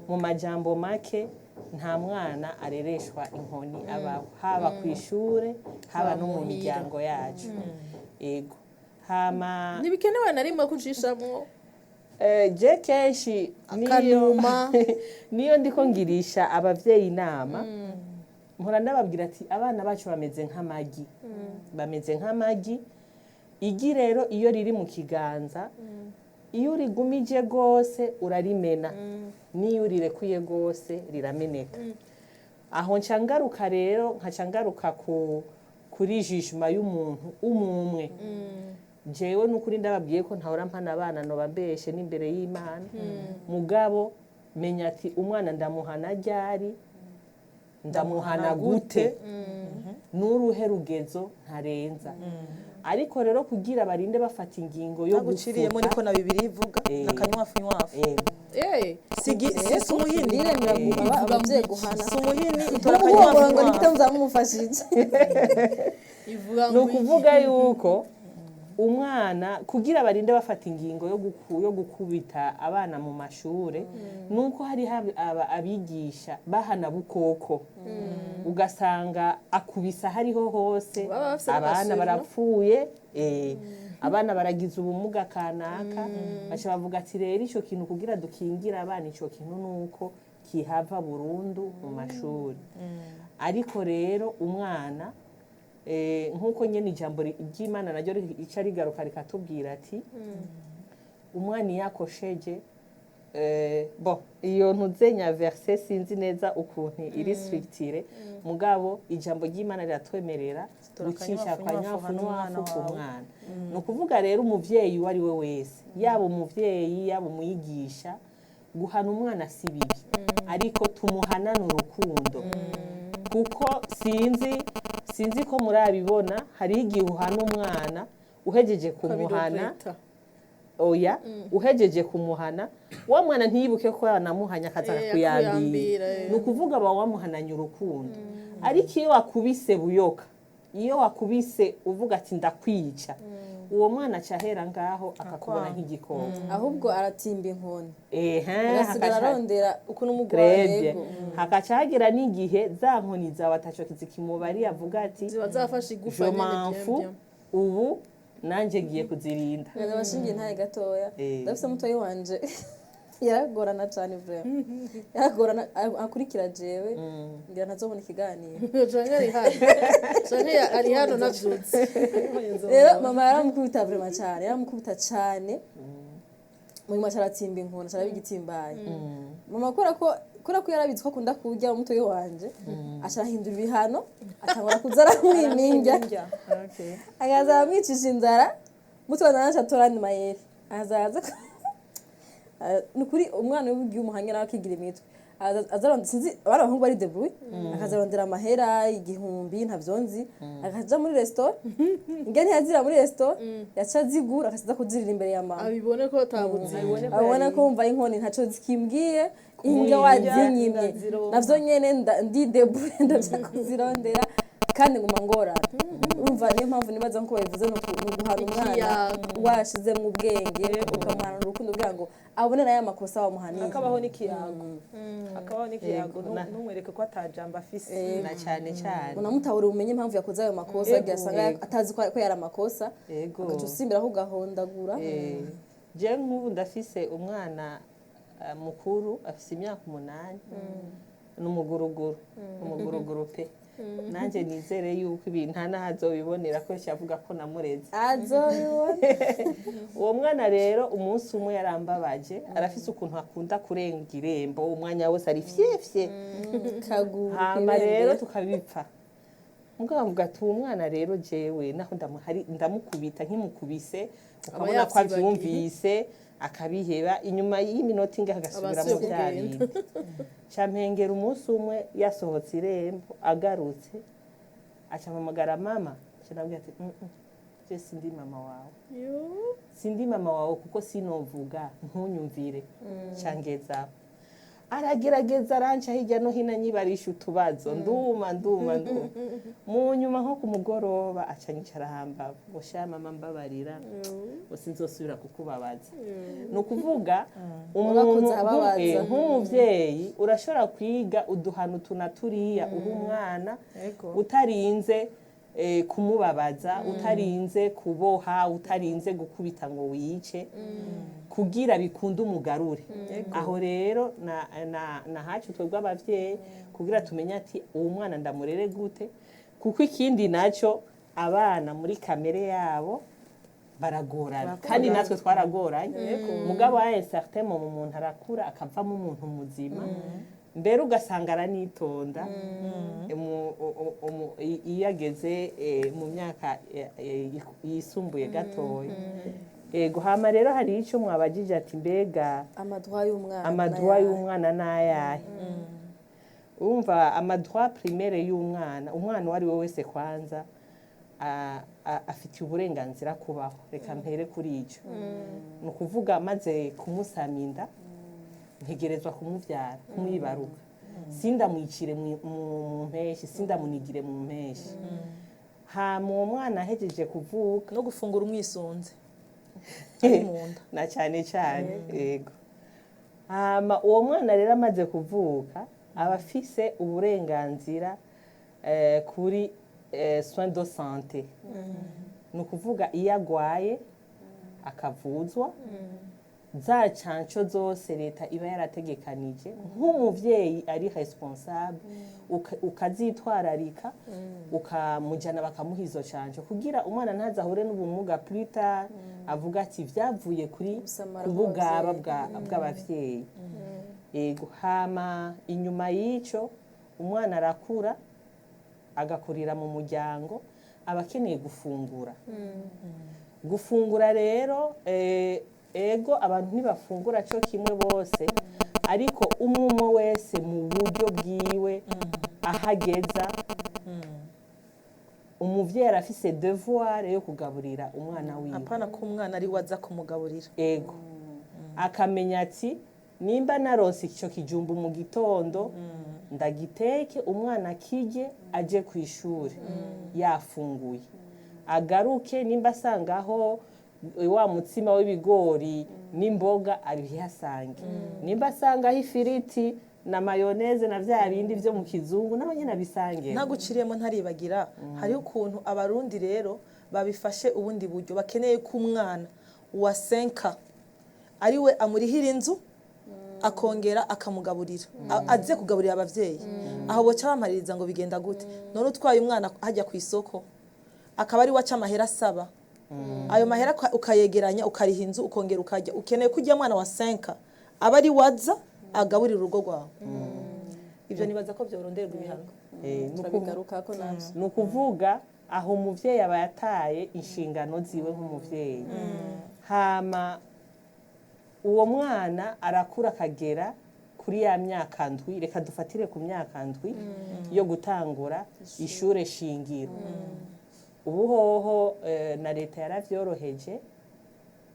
Mu majambo make, nta mwana arereshwa inkoni abaho, haba ku ishure, haba no mu miryango yacu. Ego, hama Ntibikenewe na rimwe kucishamwo je kenshi akanuma. Niyo ndiko ngirisha abavyeyi inama, mpora ndababwira ati abana bacu bameze nk'amagi, bameze nk'amagi. Igi rero iyo riri mu kiganza, iyo urigumije rwose urarimena, n'iyo urirekuye rwose rirameneka. Aho nca ngaruka rero, nkaca ngaruka kuri jugement y'umuntu umwe. Jewe nukuri ndababwiye ko ntahora mpana abana, noba mbeshe n'imbere y'Imana. Mugabo menya ati umwana ndamuhana ryari, ndamuhana gute, n'uruhe rugezo ntarenza. Ariko rero kugira barinde bafata ingingo yo Naguciriyemo. gufuta. Niko na Bibiri ivuga. Nakanywafu nywafu. Si umuhini. Biremera abavyeyi guhana. Si umuhini utora Ubu ngo akanywafu ngo nywafu. nikita muzamumufashije. Ivuga Ni ngo iki? ukuvuga yuko umwana kugira barinde bafata ingingo yo gukubita abana mu mashure, nuko hari abigisha bahana bukoko, ugasanga akubisa hariho hose. Baba bafise Abana n'agasuri, no? barapfuye, abana baragize ubumuga kanaka. Baca bavuga ati rero ico kintu kugira dukingire abana, ico kintu nuko kihava burundu mu mashuri. Ariko rero umwana, nk'uko nyene ijambo ry'Imana naryo rica rigaruka rikatubwira ati umwana iyo akosheje, bon, iyo ntuzenya verset sinzi neza ukuntu iri structure, mugabo ijambo ry'Imana riratwemerera Tora gucisha akanywafu kwa nywafu nywafu hana umwana nywafu ku wawe. mwana. Ni ukuvuga rero umuvyeyi uwo ari we wese, yaba umuvyeyi, yaba umwigisha. Guhana umwana si bibi, ariko tumuhanane urukundo, kuko sinzi ko murabibona, hari igihe uhana umwana, uhejeje kumuhana, Ukabiregretta. Oya, uhejeje kumuhana, wa mwana ntiyibuke ko yanamuhanye, akaza akakuyambira. Akuyambira, Ni ukuvuga ba wamuhananye urukundo. Ariko iyo wakubise buyoka, iyo wakubise uvuga ati ndakwica, uwo mwana aca ahera ngaho akakubona Akwanga. nk'igikoko. Ahubwo aratimba inkoni, Ehe, agasigara arondera ukuntu umugwayi. Très bien. Yego. Hagaca hagera n'igihe za nkoni zawe ataco zikimubariye, avuga ati Ziba zafashe igufa je nyene. m'en Bien, fous, bien. ubu nanje ngiye kuzirinda. Ngenda bashingiye ntaye gatoya. Ndafise mutoyi wanje yaragorana cyane, vraiment yaragorana, akurikira jewe, ngira ntazobona ikiganiro. Canke ari hano, canke ari hano navyutse. Rero mama yaramukubita vraiment cyane, yaramukubita cyane, mu nyuma aratsimba inkoni, araba igitimbaye. Mama kubera ko yarabizi ko akunda kurya umutoyi wanje, aca arahindura ibihano, atangura kuza aramwiminja, akaza aramwicisha inzara. Mutwana nanje atora andi mayeri, azaza ni ukuri umwana w'igihe umuhanya nawe akigira imitwe. Aza arondera, sinzi, abana abahungu bari débrouillés, akaza arondera amahera 1000, ntavyo nzi, akaja muri resitora. Inge ntiyazira muri resitora, yaca azigura, akaza kuzirira imbere ya mama. Abibone ko atabuze. Abona ko mva inkoni ntaco zikimbwiye, indya wazinyimye Ndazironka. Navyo nyene ndidébrouille, ndaja kuzirondera kandi nguma ngorana. Urumva, niyo mpamvu nibaza nkuko babivuze, ni uguhana umwana Ikiyago. washizemwo ubwenge, ukamuhana urukundo kugira ngo abone nayo amakosa wamuhaniye. Hakabaho n'ikiyago, hakabaho n'ikiyago. Yego, Ntumwereke ko atajambo afise. Na cyane cyane. Unamutabura, umenye impamvu yakoze ayo makosa, igihe asanga atazi ko yari amakosa, ugaca usimbiraho ugahondagura. Je nk'ubu ndafise umwana mukuru afise imyaka 8, ni umuguruguru, umuguruguru pe. Nanjye nizere yuko ibintu nta n'aho azobibonera, ko avuga ko namureze. Azobibona. Uwo mwana rero umunsi umwe yarambabaje, arafise ukuntu akunda kurenga irembo umwanya wose, ari fyefye. Kaguru. Hama rero tukabipfa, mugabo mvuga ati uwo mwana rero jewe naho ndamukubita, nkimukubise ukabona ko yavyibagiye. Avyumvise akabiheba, inyuma y'iminota ingahe agasubira mu Aba asubiye bya kugenda. bindi. Campengera umunsi umwe yasohotse irembo, agarutse acampamagara mama. Ca ndamubwira ati "Je sindi mama wawe, sindi mama wawe, kuko sinovuga ntunyumvire." Cangezaho aragerageza aranca hirya no hino, anyibarisha utubazo, nduma nduma nduma. Mu nyuma nko ku mugoroba aca nyicara hambavu ngo sha mama, mbabarira, ngo sinzosubira kukubabaza. Ni ukuvuga umuntu Urakoze ababaza. Nk'umuvyeyi urashobora kwiga uduhano utu na turiya uha umwana utarinze kumubabaza, utarinze kuboha, utarinze gukubita ngo wice, kugira bikunde umugarure. Aho rero na hacu twebwe abavyeyi kugira tumenye ati uwo mwana ndamurere gute, kuko ikindi naco abana muri kamere yabo baragorana, kandi natwe twaragoranye. Mugabo à un certain moment umuntu arakura akavamo umuntu muzima, mbere ugasanga aranitonda. Iyo ageze mu myaka yisumbuye gatoya. Ego, hama rero hari icyo mwabajije ati mbega Amadroits y'umwana amadroits n'ayahe? y'umwana n'ayahe? Urumva, amadroits primaires y'umwana, umwana uwo ari we wese kwanza afitiye uburenganzira kubaho. Reka mpere kuri icyo. Ni ukuvuga maze kumusama inda, ntegerezwa kumubyara, kumwibaruka, sindamwicire mu mpeshi, sindamunigire mu mpeshi. Hama uwo mwana ahejeje kuvuka, No gufungura umwisunze ari mu nda. Na cyane cyane, yego. Hama uwo mwana rero amaze kuvuka aba afise uburenganzira kuri soins de santé. Ni ukuvuga iyo agwaye akavuzwa, za canco zose leta iba yarategekanije, nk'umuvyeyi ari responsable ukazitwararika, ukamujyana bakamuha izo canco kugira umwana ntazahure n'ubumuga plus tard, avuga ati vyavuye kuri Gusamara kubugaba kw'abavyeyi. Bw'abavyeyi. Yego, hama inyuma y'ico umwana arakura, agakurira mu muryango, aba akeneye gufungura. Gufungura rero, ego, abantu ntibafungura cyo kimwe bose. Ariko umwe umwe wese mu buryo bwiwe ahageza, umuvyeyi arafise devoir yo kugaburira umwana wiwe. Apana ko umwana ari we aza kumugaburira. Ego, akamenya ati nimba naronse icyo kijumbu mu gitondo, ndagiteke, umwana akirye, aje ku ishuri yafunguye, agaruke nimba asangaho wa mutsima w'ibigori n'imboga abihasange, nimba asangaho ifiriti na mayonnaise na bya bindi byo mu kizungu, naho nyine abisange. Ntaguciriyemo, ntaribagira, hariho ukuntu Abarundi rero babifashe ubundi buryo, bakeneye ko umwana wa 5 ans ari we amurihira inzu, akongera akamugaburira, aze kugaburira abavyeyi. Aho boca bamaririza ngo bigenda gute? None utwaye umwana hajya ku isoko, akaba ari we aca amahera, asaba ayo mahera, ukayegeranya, ukariha inzu, ukongera ukajya, ukeneye ko ujya mwana wa 5 ans aba ari waza agaburira urugo rwawe. Ibyo nibaza ko byoronderwa ibihano. Turabigarukako navyo. Ni ukuvuga aho umuvyeyi aba yataye inshingano ziwe nk'umuvyeyi. Hama uwo mwana arakura, akagera kuri ya myaka 7, reka dufatire ku myaka 7 yo gutangura ishure shingiro. Ubu hoho na leta yaravyoroheje,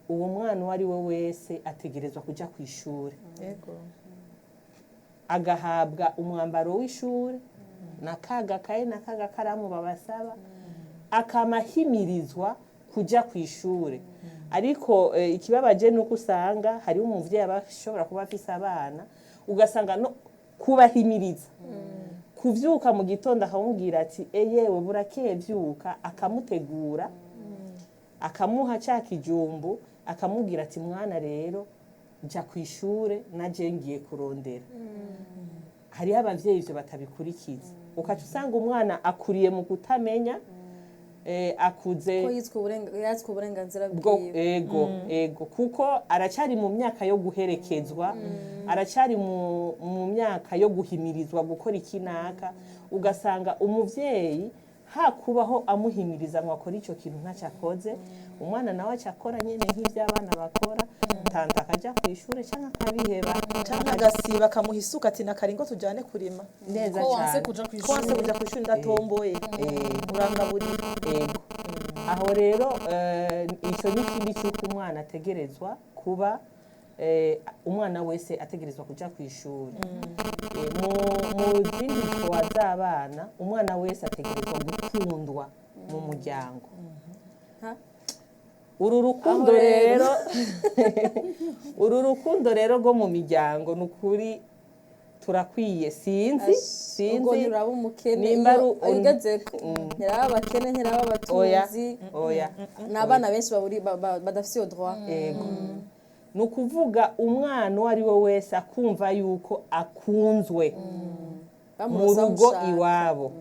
uwo mwana uwo ari we wese ategerezwa kuja ku ishure, agahabwa umwambaro w'ishure na ka gakaye na ka gakaramu babasaba, akamahimirizwa kuja ku ishure. Ariko ikibabaje nuko usanga hariho umuvyeyi aba ashobora kuba afise abana, ugasanga no kubahimiriza kuvyuka mu gitondo, akamubwira ati: "Eyewe, burakeye, vyuka", akamutegura, akamuha ca kijumbu, akamubwira ati: "Mwana rero, jya ku ishure, naje ngiye kurondera." Hariho abavyeyi ivyo batabikurikiza, ukaca usanga umwana akuriye mu kutamenya, akuze ko yatswe uburenganzira bwo bwiwe. Ego, kuko aracyari mu myaka yo guherekezwa, aracyari mu myaka yo guhimirizwa gukora ikinaka, ugasanga umuvyeyi hakubaho amuhimiriza ngo akore icyo kintu, ntacyo akoze. Umwana nawe acakora nyene nk'ivyo abana bakora, tanta akaja ku ishure canke akabiheba. Canke agasiba, akamuha isuka ati: "Nakari ngo tujane kurima." Neza Ko wanse cane. kuja Ko wanse kw'ishuri. kuja kw'ishuri, ndatomboye, urangaburira. Ego, aho rero icyo ni ikindi cy'uko umwana ategerezwa kuba, umwana wese ategerezwa kuja ku ishuri. Mu zindi droit z'abana, umwana wese ategerezwa gukundwa mu muryango. Ha? Uru rukundo Aho rero. rero, uru rukundo rero rwo mu miryango, ni ukuri turakwiye, sinzi Ubwo sinzi ntiraba umukene nimba iyo ugezeko, ntiraba abakene, ntiraba Oya. abatunzi. Oya. Ni abana benshi badafise iyo droit. Ego, ni ukuvuga umwana uwo ari we wese akumva yuko akunzwe mu Bamuroza rugo bamushaka. iwabo.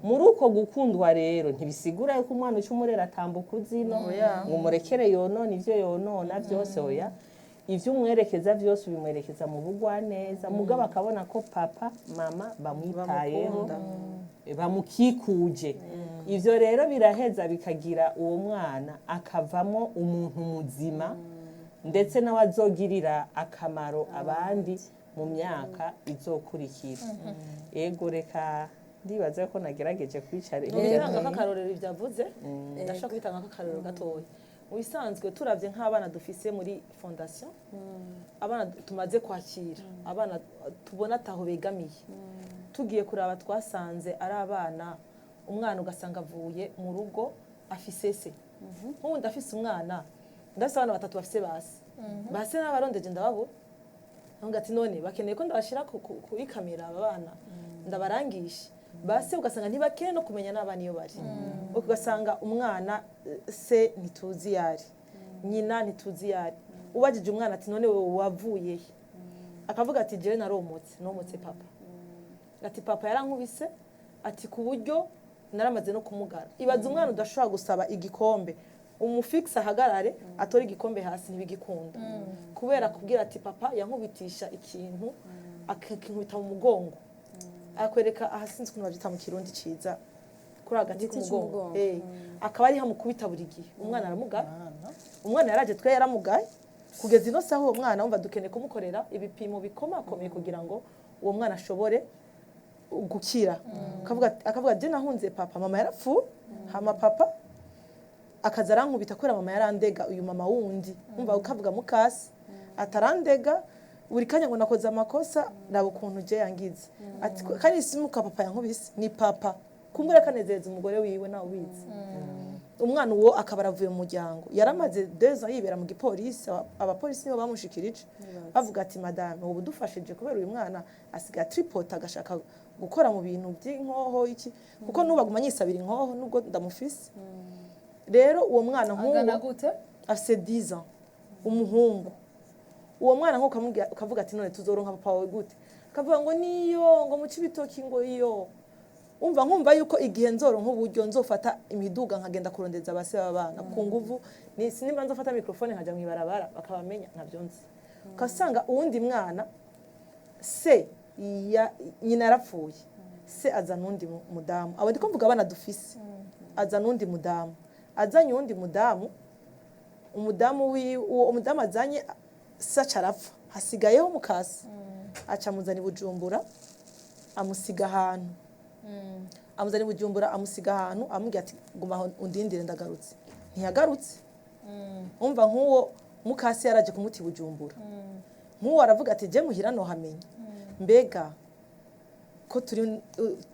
Muri uko gukundwa rero, ntibisigura yuko umwana uca umurera atambuka uzino, ngo umurekere yonona ivyo yonona byose. Oya, ivyo umwerekeza byose ubimwerekeza mu bugwaneza, mugabo akabona ko papa, mama bamwitayeho, Bamukunda. bamukikuje. Ivyo rero biraheza bikagira uwo mwana akavamo umuntu muzima, ndetse nawe azogirira akamaro abandi mu myaka izokurikira. Ego, reka ndibaza ko nagerageje kwicara hirya no Nobitanga hino. nk'akarorero ibyo avuze, ndashaka kubitanga nk'akarorero gatoya. Mu bisanzwe turavye nk'abana dufise muri fondation, abana tumaze kwakira, abana tubona ataho begamiye, tugiye kuraba twasanze ari abana, umwana ugasanga avuye mu rugo afise se. Nk'ubu ndafise umwana, ndafise abana batatu bafise base, base n'abarondeje ndababura. Ntabwo ati none bakeneye ko ndabashyira kuri kamera aba bana ndabarangisha base, ugasanga ntibakene no kumenya n'abana iyo bari. Ugasanga umwana se ntituzi iyo ari, nyina ntituzi iyo ari. Ubajije umwana ati: "None wowe wavuye he?" Akavuga ati: "Jewe naromotse, nomotse papa." Ati: "Papa yarankubise," ati, "ku buryo naramaze no kumugara." Ibaza umwana udashobora gusaba igikombe, umufikisi ahagarare atore igikombe hasi, ntibigikunda, kubera kubwira ati: "Papa yankubitisha ikintu, akinkubita mu mugongo." Akwereka aha, sinzi ukuntu babyita mu Kirundi ciza, kuri agati Igiti k'umugongo. c'umugongo. Akaba ariho amukubita buri gihe, umwana aramugara. Umwana yaraje twe yaramugaye. Kugeza ino saha uwo mwana wumva dukeneye kumukorera ibipimo bikomakomeye kugira ngo uwo mwana ashobore gukira. Akavuga je nahunze papa, mama yarapfuye, hama papa akaza arankubita kubera mama yarandega. Uyu mama wundi umva ukavuga mukasi atarandega buri kanya ngo nakoze amakosa, raba ukuntu je yangize. Ati kandi si muka papa yankubise, ni papa kumbura kanezereza umugore wiwe, nawe ubizi. Umwana uwo akaba aravuye mu muryango, yaramaze 2 ans yibera mu gipolisi. Abapolisi nibo bamushikirije bavuga ati: "Madame, ubu dufashije kubera uyu mwana asigaye tripota, agashaka gukora mu bintu by'inkoho iki, kuko n'ubu aguma anyisabira inkoho nubwo ndamufise." Rero uwo mwana Angana nk'uwo gute? Afise 10 ans, umuhungu. Uwo mwana nko ukamubwira, ukavuga ati: "None tuzoronka papa wawe gute?" Akavuga ngo niyo ngo mu Cibitoki, ngo iyo umva nkumva yuko igihe nzoronka uburyo nzofata imiduga nkagenda kurondeza abase b'abana ku nguvu, ni sinimba nzofata microphone nkaja mw'ibarabara bakabamenya, ntavyo nzi. Ukasanga uwundi mwana se ya nyina yarapfuye, se azana undi mudamu. Abo ndiko mvuga abana dufise. Azana undi mudamu, azanye uwundi mudamu, umudamu uwo umudamu azanye se aca arapfa, hasigayeho mukasi, aca amuzana i Bujumbura, amusiga ahantu, amuzana i Bujumbura, amusiga ahantu, amubwira ati: "Guma aho undindire ndagarutse." Ntiyagarutse. Umva, nk'uwo mukasi yaraje kumuta i Bujumbura. Nk'uwo aravuga ati: "Je muhira nohamenya." Mbega ko turi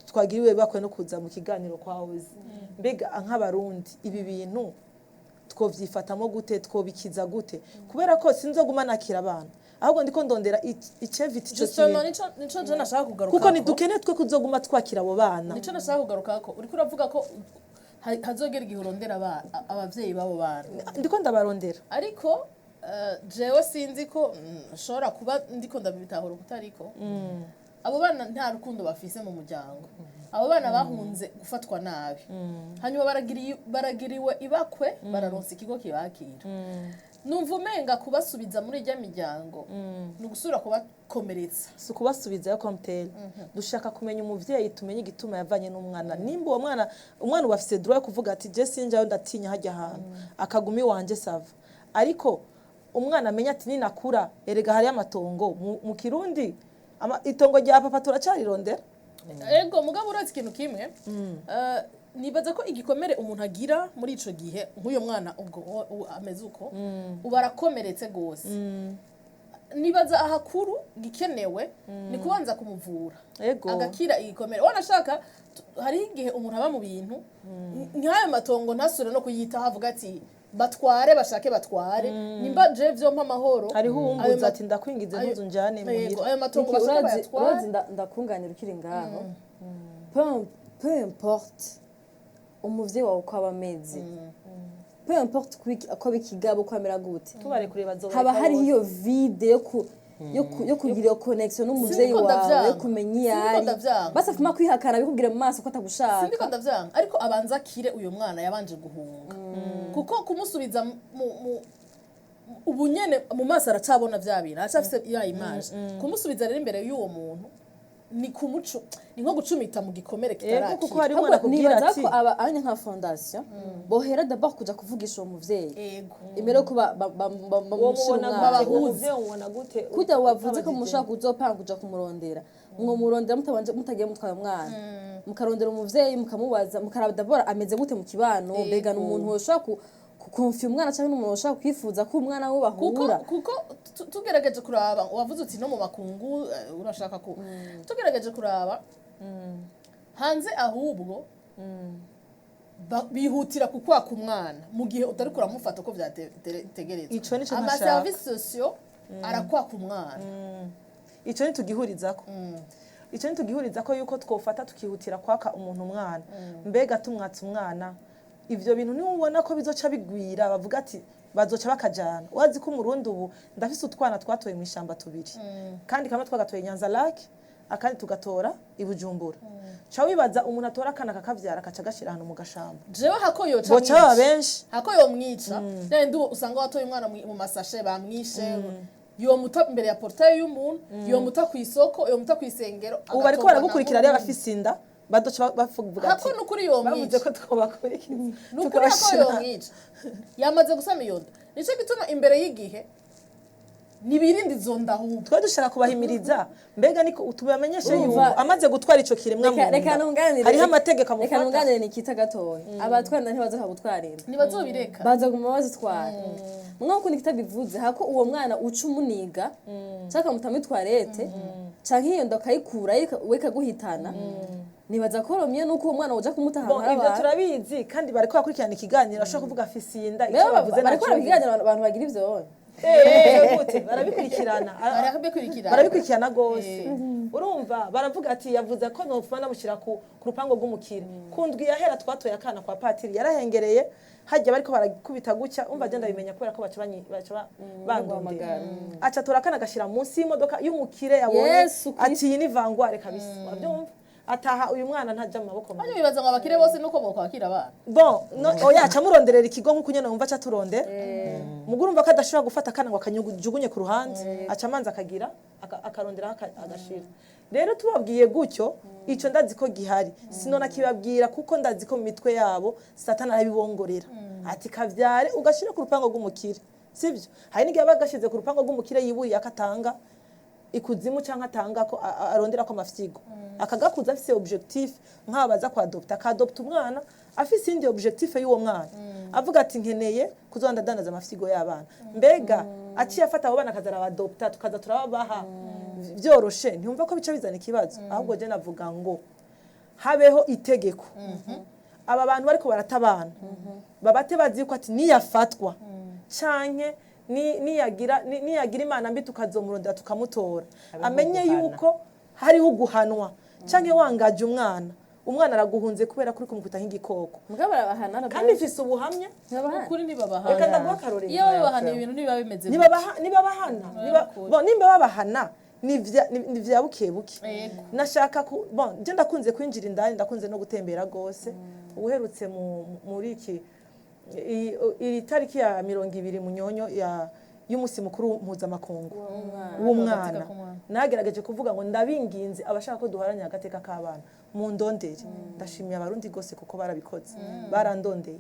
twagiriwe bakwe no kuza mu kiganiro kwa Ozi, mbega nk'Abarundi ibi bintu twovyifatamo gute? Twobikiza gute? Kubera ko sinzoguma nakira abana, ahubwo ndiko ndondera icevita ico Justement, kintu. nico je nashaka kugaruka. Kuko ntidukeneye twe kuzoguma twakira abo bana. Nico nashaka kugarukako. Uriko uravuga ko hazogera igihe urondera abavyeyi b'abo bana. Ndiko ndabarondera. Ariko jewe sinzi ko nshobora kuba ndiko ndabitahura kutariko abo bana nta rukundo bafise mu muryango. Abo bana bahunze gufatwa nabi, hanyuma baragiriwe ibakwe, bararonsa ikigo kibakira. Numva umenga kubasubiza muri irya miryango ni ugusubira kubakomeretsa. Si ukubasubizayo komuteri. Dushaka kumenya umuvyeyi, tumenye igituma yavanye n'umwana. Nimba uwo mwana, umwana ubu afise droit yo kuvuga ati: "Je sinjayo, ndatinya hajya ahantu," akaguma iwanje, ça va. Ariko umwana amenya ati: "Ninakura erega hariyo amatongo." Mu Kirundi itongo rya papa turacarirondera. Ego, mugabo urazi ikintu kimwe? Nibaza ko igikomere umuntu agira muri ico gihe, nk'uyo mwana ubwo ameze uko ubu arakomeretse gose, nibaza ahakuru gikenewe ni kubanza kumuvura agakira igikomere. Wanashaka hariho igihe umuntu aba mu bintu nk'ayo matongo ntasubire no kuyitaho, avuga ati: "Batware, bashake batware, nimba je vyompa amahoro." Hariho Ayo uwumbuza ati: "Ndakwingize, ntuzu njane Yego, muhira." ayo matongo Niki, bashake urazi bayatware. Urazi ndakunganira ukiri ngaho. Peu importe umuvyeyi wawe uko aba ameze, peu importe uko aba ikigabo, uko amera gute, Tubarekuriye bazobareka haba hariho bose. iyo vide yo kugira iyo connection n'umuvyeyi Sindiko wawe, yo ndavyanga. kumenya iyo Sindiko ari. ndavyanga. Basi afuma kwihakana, bikubwira mu maso ko atagushaka. Sindiko ndavyanga, ariko abanza akire uyo mwana yabanje guhunga, kuko kumusubiza mu ubu nyene mu maso aracabona vya bintu, aracafise ya image. Kumusubiza rero imbere y'uwo muntu ni kumucu, ni nko gucumita mu gikomere Ego, kuko kitarakira. hari umwana Ahubwo akubwira nibaza ati ko aba anya nka fondation bohera d'abord kuja kuvugisha uwo muvyeyi imbere yuko uwo bamushira mubona umwana. gute? Uwo muvyeyi umubona gute? Kurya wavuze ko Utabagije. mushobora kuzopanga kuja kumurondera, mwo murondera mutabanje mutagiye mutwaye umwana, mukarondera umuvyeyi, mukamubaza, mukaraba d'abord ameze gute mu kibano. Mbega ni umuntu woshobora kukonfia umwana, cyangwa ni umuntu woshobora kwifuza ko umwana we Kuko bahura? Kuko tugerageje kuraba, wavuze uti no mu makungu, urashaka ku tugerageje kuraba hanze, ahubwo bihutira kukwaka umwana mu gihe utari kuramufata uko vyategerezwa. Ico nico Ama ntashaka. services sociaux arakwaka umwana. Ico ntitugihurizako, ico ntitugihurizako yuko twofata tukihutira kwaka umuntu umwana. Mbega tumwatse umwana, ivyo bintu niwe ubona ko bizoca bigwira, bavuga ati bazoca bakajana. Wazi ko Umurundi ubu ndafise utwana twatoye mu ishamba tubiri, kandi kamwe twagatoye Nyanza Lac, akandi tugatora i Bujumbura. Ca wibaza umuntu atora akana akakavyara, akaca gashira ahantu mu gashamba. Jewe hako yoca Boca baba mwica. benshi. Hako yomwica yandi usanga watoye umwana mu masashe bamwishe, yomuta imbere ya portail y'umuntu, yomuta ku isoko, yomuta ku isengero. Ubu bariko Agatorwa na baragukurikira rero, nk'umuntu. abafise inda badoca bavuga ati Hako nukuri yomwica. Bavuze ko twobakurikiza Nukuri hako tukabashira. yomwica yamaze gusama iyo nda. Nico gituma imbere y'igihe Nibirinde izo nda ahubwo. Twe dushaka kubahimiriza, mbega niko tubamenyeshe yuko Urumva- amaze gutwara ico kiremwa mu Reka reka nda, nunganire. hariho amategeko Reka amufata. nunganire Nikita gatoya. Abatwara ntibazoka gutwara inda. Ntibazobireka. Bazaguma bazitwara. Mwe ukuntu Nikita bivuze, hako uwo mwana uca umuniga canke ukamuta muri toilette canke iyo nda ukayikura we ikaguhitana, nibaza ko romye nuko uwo mwana uja kumuta ahantu Bon, hari ivyo abantu. turabizi, kandi bariko bakurikirana ikiganiro, ashobora kuvuga afise iyi nda, icyo Rero bavuze bariko nacyo. barabiganira abantu bagira ivyo. Gute barabikurikirana? Barabikurikirana. Barabikurikirana gose. Urumva baravuga ati yavuze ko nopfuma namushyira ku rupango rw'umukire. Ku ndwi yahera twatoye akana kwa patiri, yarahengereye hajya bariko barakubita gutya. Umva agenda abimenya kubera ko baca bandondera, aca atora akana agashyira munsi y'imodoka y'umukire yabonye. Yesu Kristo. Ati iyi ni vangware kabisa, urabyumva? Ataha uyu mwana ntajya mu maboko mabi. Hanyuma bibaza ngo abakire bose nuko bokwakira abana. Bon, no, oya, aca amuronderera ikigo nk'uko nyene wumva aca aturondera. Mugo urumva ko adashobora gufata akana ngo akanyujugunye ku ruhande, aca amanza akagira akaronderaho agashira. Rero tubabwiye gutyo, ico ndazi ko gihari, sinona kibabwira kuko ndazi ko mu mitwe yabo Satani arabibongorera ati kavyare ugashira ku rupango rw'umukire. Sivyo, hari n'igihe aba agashize ku rupango rw'umukire yiburiye akatanga ikuzimu canke atanga ko arondera ko amafyigo, akagakuza afise objectif nk'aba baza kuadopta, akadopta umwana afise indi objectif y'uwo mwana, avuga ati nkeneye kuzoba ndadandaza amafyigo y'abana. Mbega aciye afata abo bana akaza arabadopta, tukaza turababaha vyoroshe, ntiyumva ko bica bizana ikibazo? Ahubwo je navuga ngo habeho itegeko, aba bantu bariko barata abana babate bazi yuko ati niyafatwa canke niyagira imana mbi tukazomurondera tukamutora, Habeho amenye guhana. yuko hariho guhanwa. Canke wangaje umwana, umwana araguhunze kubera kuri kumukubita nk'igikoko. Mugabo barabahana. Kandi mfise ubuhamya. Ntibabahana. Ukuri ntibabahana. Reka ndaguha akarorero. Iyo babahana ibintu ntibiba bimeze gutya. Nibabahana, bon, nimba babahana ni vya buke buke. Yego. Nashaka ku bon, je ndakunze kwinjira indani, ndakunze no gutembera gose. Uherutse muri iki iri tariki ya 20 Munyonyo ya y'umunsi mukuru mpuzamakungu w'umwana, Agateka k'umwana. nagerageje kuvuga ngo ndabinginze, abashaka ko duharanira agateka k'abana mu ndondere. Ndashimiye Abarundi gose kuko barabikoze, barandondeye.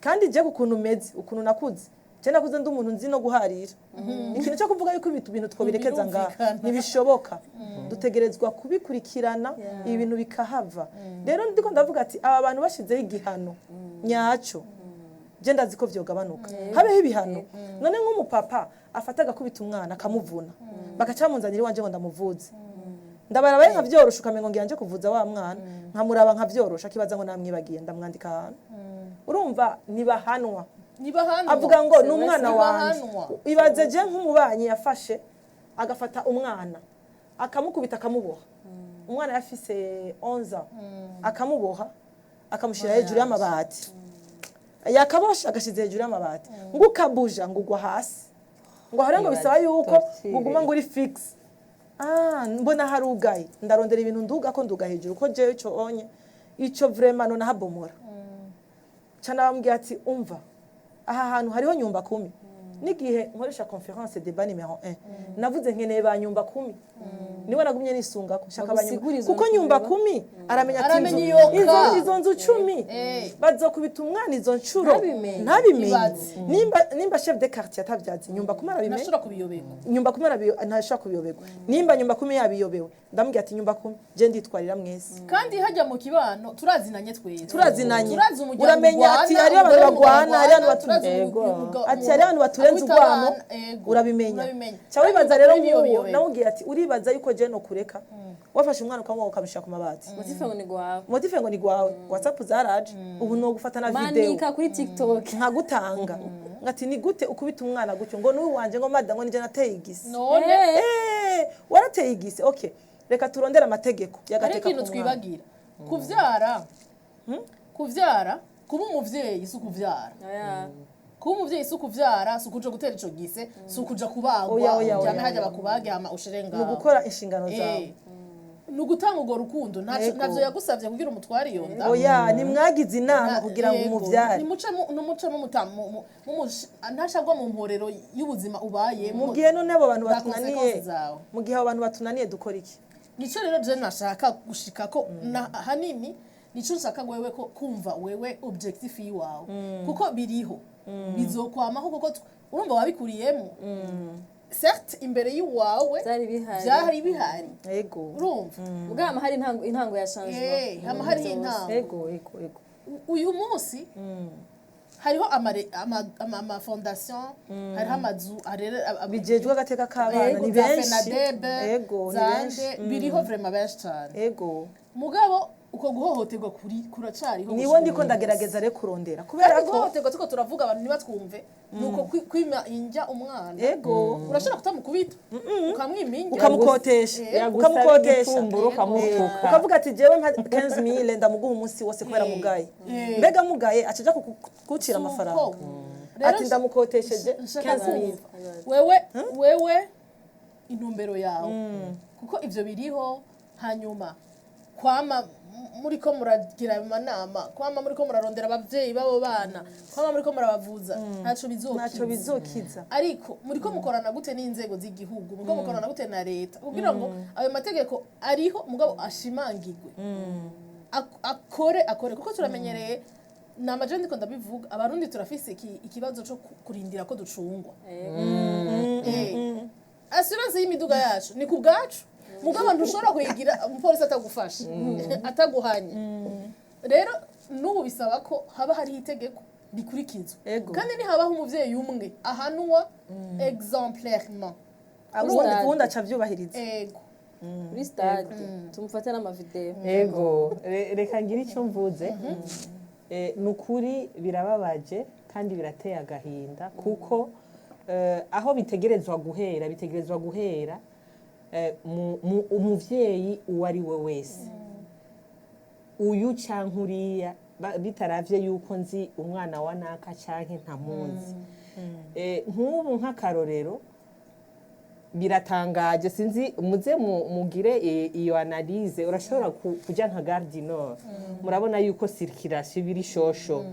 Kandi je ukuntu meze, ukuntu nakuze, je nakuze ndi umuntu nzi no guharira. Ikintu cyo kuvuga yuko ibintu twobirekeza ngaha Birumvikana. ntibishoboka, dutegerezwa kubikurikirana, ibintu bikahava. Rero ndiko ndavuga ati aba bantu bashizeho igihano nyaco, je ndazi ko vyogabanuka. Habeho ibihano. None nk'umupapa afata agakubita umwana akamuvuna, bagaca bamunzanira iwanje ngo ndamuvuze, ndabaraba nkavyorosha, ukamengo ngira nje kuvuza wa mwana, nkamuraba nkavyorosha, akibaza ngo namwibagiye, ndamwandika ahantu. Urumva ntibahanwa. Ntibahanwa. Avuga ngo ni umwana wanje. Ntibahanwa. Ibaze je nk'umubanyi yafashe agafata umwana akamukubita akamuboha, umwana yafise 11 ans, akamuboha akamushyira hejuru y'amabati, yakabosha agashize hejuru y'amabati, ngo ukabuja ngo ugwa hasi, ngo hariya ngo bisaba yuko Torture. ngo uguma ngo uri fixe. Ah, mbona harugaye, ndarondera ibintu nduga ko nduga hejuru ko jewe ico onye ico vraiment none habomora. Ca nabambwiye ati umva, aha hantu hariho nyumba kumi. N'igihe nkoresha conférence débat numéro 1 navuze nkeneye ba nyumba kumi, niwe nagumye nisungako nshaka ba nyumba Bagusigure izo kuko nzu nyumba ureba. kumi aramenya ati Aramenya inzu iyo ka. izo nzu 10 bazokubita umwana izo ncuro Ntabimenye. ntabimenye. Ibaze. Nimba chef de quartier atavyazi, nyumba kumi arabimenya. Ntashobora kubiyoberwa. Nyumba kumi ntashobora kubiyoberwa. Nimba nyumba kumi yabiyobewe, ndamubwira ati nyumba kumi je nditwarira mwese. Kandi hajya mu kibano turazinanye twese. Turazinanye. Turazi umuryango Uramenya urwana, ati hariho abantu umugore bagwana, mugabo hariho abantu turazi Yego. Ati hariho abantu baturenze akubita urwamo. abana, ego, Urabimenya. Urabimenya. Ca wibaza rero Kandi nk'uwo biyobewe. nawubwiye ati uribaza yuko je nokureka wafashe umwana ukamuha ukamushyira ku mabati? Motif ngo ni gwawe. Motif ngo ni gwawe. WhatsApp zaraje ubu ni ugufata na video. Manika kuri TikTok. Nkagutanga ngati ni gute ukubita umwana gutyo? Ngo n'uyu wanje, ngo mada, ngo nije nateye igisi. None Warateye igisi, okay, reka turondere amategeko hari y'agateka ikintu k'umwana. twibagira: kuvyara, kuba umuvyeyi si ukuvyara. Oya. Kuba umuvyeyi si ukuvyara, si ukuja gutera ico gise, si ukuja kubagwa. Oya, oya, oya, Uryame hajya oya. bakubage hama ushire Ni ngaho. ugukora inshingano zawe. Ni ugutanga urwo rukundo. Yego. Ntavyo yagusavye kugira umutware iyo nda. Oya, nimwagize inama kugira ngo Yego. umuvyare. Nimuce ntashagwa mu mporero y'ubuzima ubayemo. Mu gihe none abo bantu Bwa batunaniye, conséquences zawe. mu gihe abo bantu batunaniye dukora iki? Nico rero je nashaka gushika ko na hanini nico nshaka wewe ko kumva wewe objectif yiwawe, kuko biriho bizokwamaho, kuko urumva wabikuriyemo. Certes, imbere y'iwawe Byari bihari. Byari bihari. Urumva? Ubwo hama hari intango ya changement. Hama hariho intango. ego ego ego Uyu munsi hariho ama fondation, hariho amazu arera Bijejwe agateka k'abana. Ego, Ni za benshi. FENADEB, Ego, ni za benshi. nde, biriho vraiment benshi cyane. Mugabo uko guhohoterwa kuri kuracariho. Niwo ndiko ndagerageza rero kurondera kubera Kandi ko guhohoterwa tuko turavuga, abantu ntibatwumve, ni uko kwima injya umwana. Urashobora kutamukubita, ukamwima injya. Ukamukotesha. Yagusaba Ukamukotesha. igitumburo ukamutuka. Ukavuga ati jewe mpa 15,000 ndamuguha umunsi wose kubera mugaye. Mbega mugaye acaja kugucira amafaranga? Suko. Rero Ati ndamukotesheje nshaka 15,000. kumva wewe intumbero yawe, kuko ivyo biriho. Hanyuma kwama muriko muragira ayo manama, kwama muriko murarondera abavyeyi b'abo bana, kwama muriko murabavuza, ntaco Ntacyo bizokiza. Bizokiza. Ariko muriko mukorana gute n'inzego z'igihugu? Muriko mukorana gute na leta kugira ngo ayo mategeko ariho mugabo ashimangirwe, akore? Kuko turamenyereye, ni amaje ndiko ndabivuga, Abarundi turafise ikibazo co kurindira ko ducungwa. Assurance y'imiduga yacu ni ku bwacu, mugabo ntushobora kuyigira umupolisi atagufasha, ataguhanye. Rero n'ubu bisaba ko haba hariho itegeko rikurikizwa. Kandi nihabaho umuvyeyi umwe ahanwa exemplairement, Ubundi aca avyubahiriza. Ego. Kuri stade tumufate n'amavideo. Ego, reka ngire icyo mvuze. Ni ukuri birababaje kandi birateye agahinda, kuko aho bitegerezwa guhera umuvyeyi uwo ari we wese, uyu canke uriya, bitaravye yuko nzi umwana wa naka canke ntamuzi. Nk'ubu nk'akarorero, biratangaje, sinzi muze mugire iyo analyse. Urashobora kuja nka Gare du Nord, murabona yuko circulation iba iri shosho.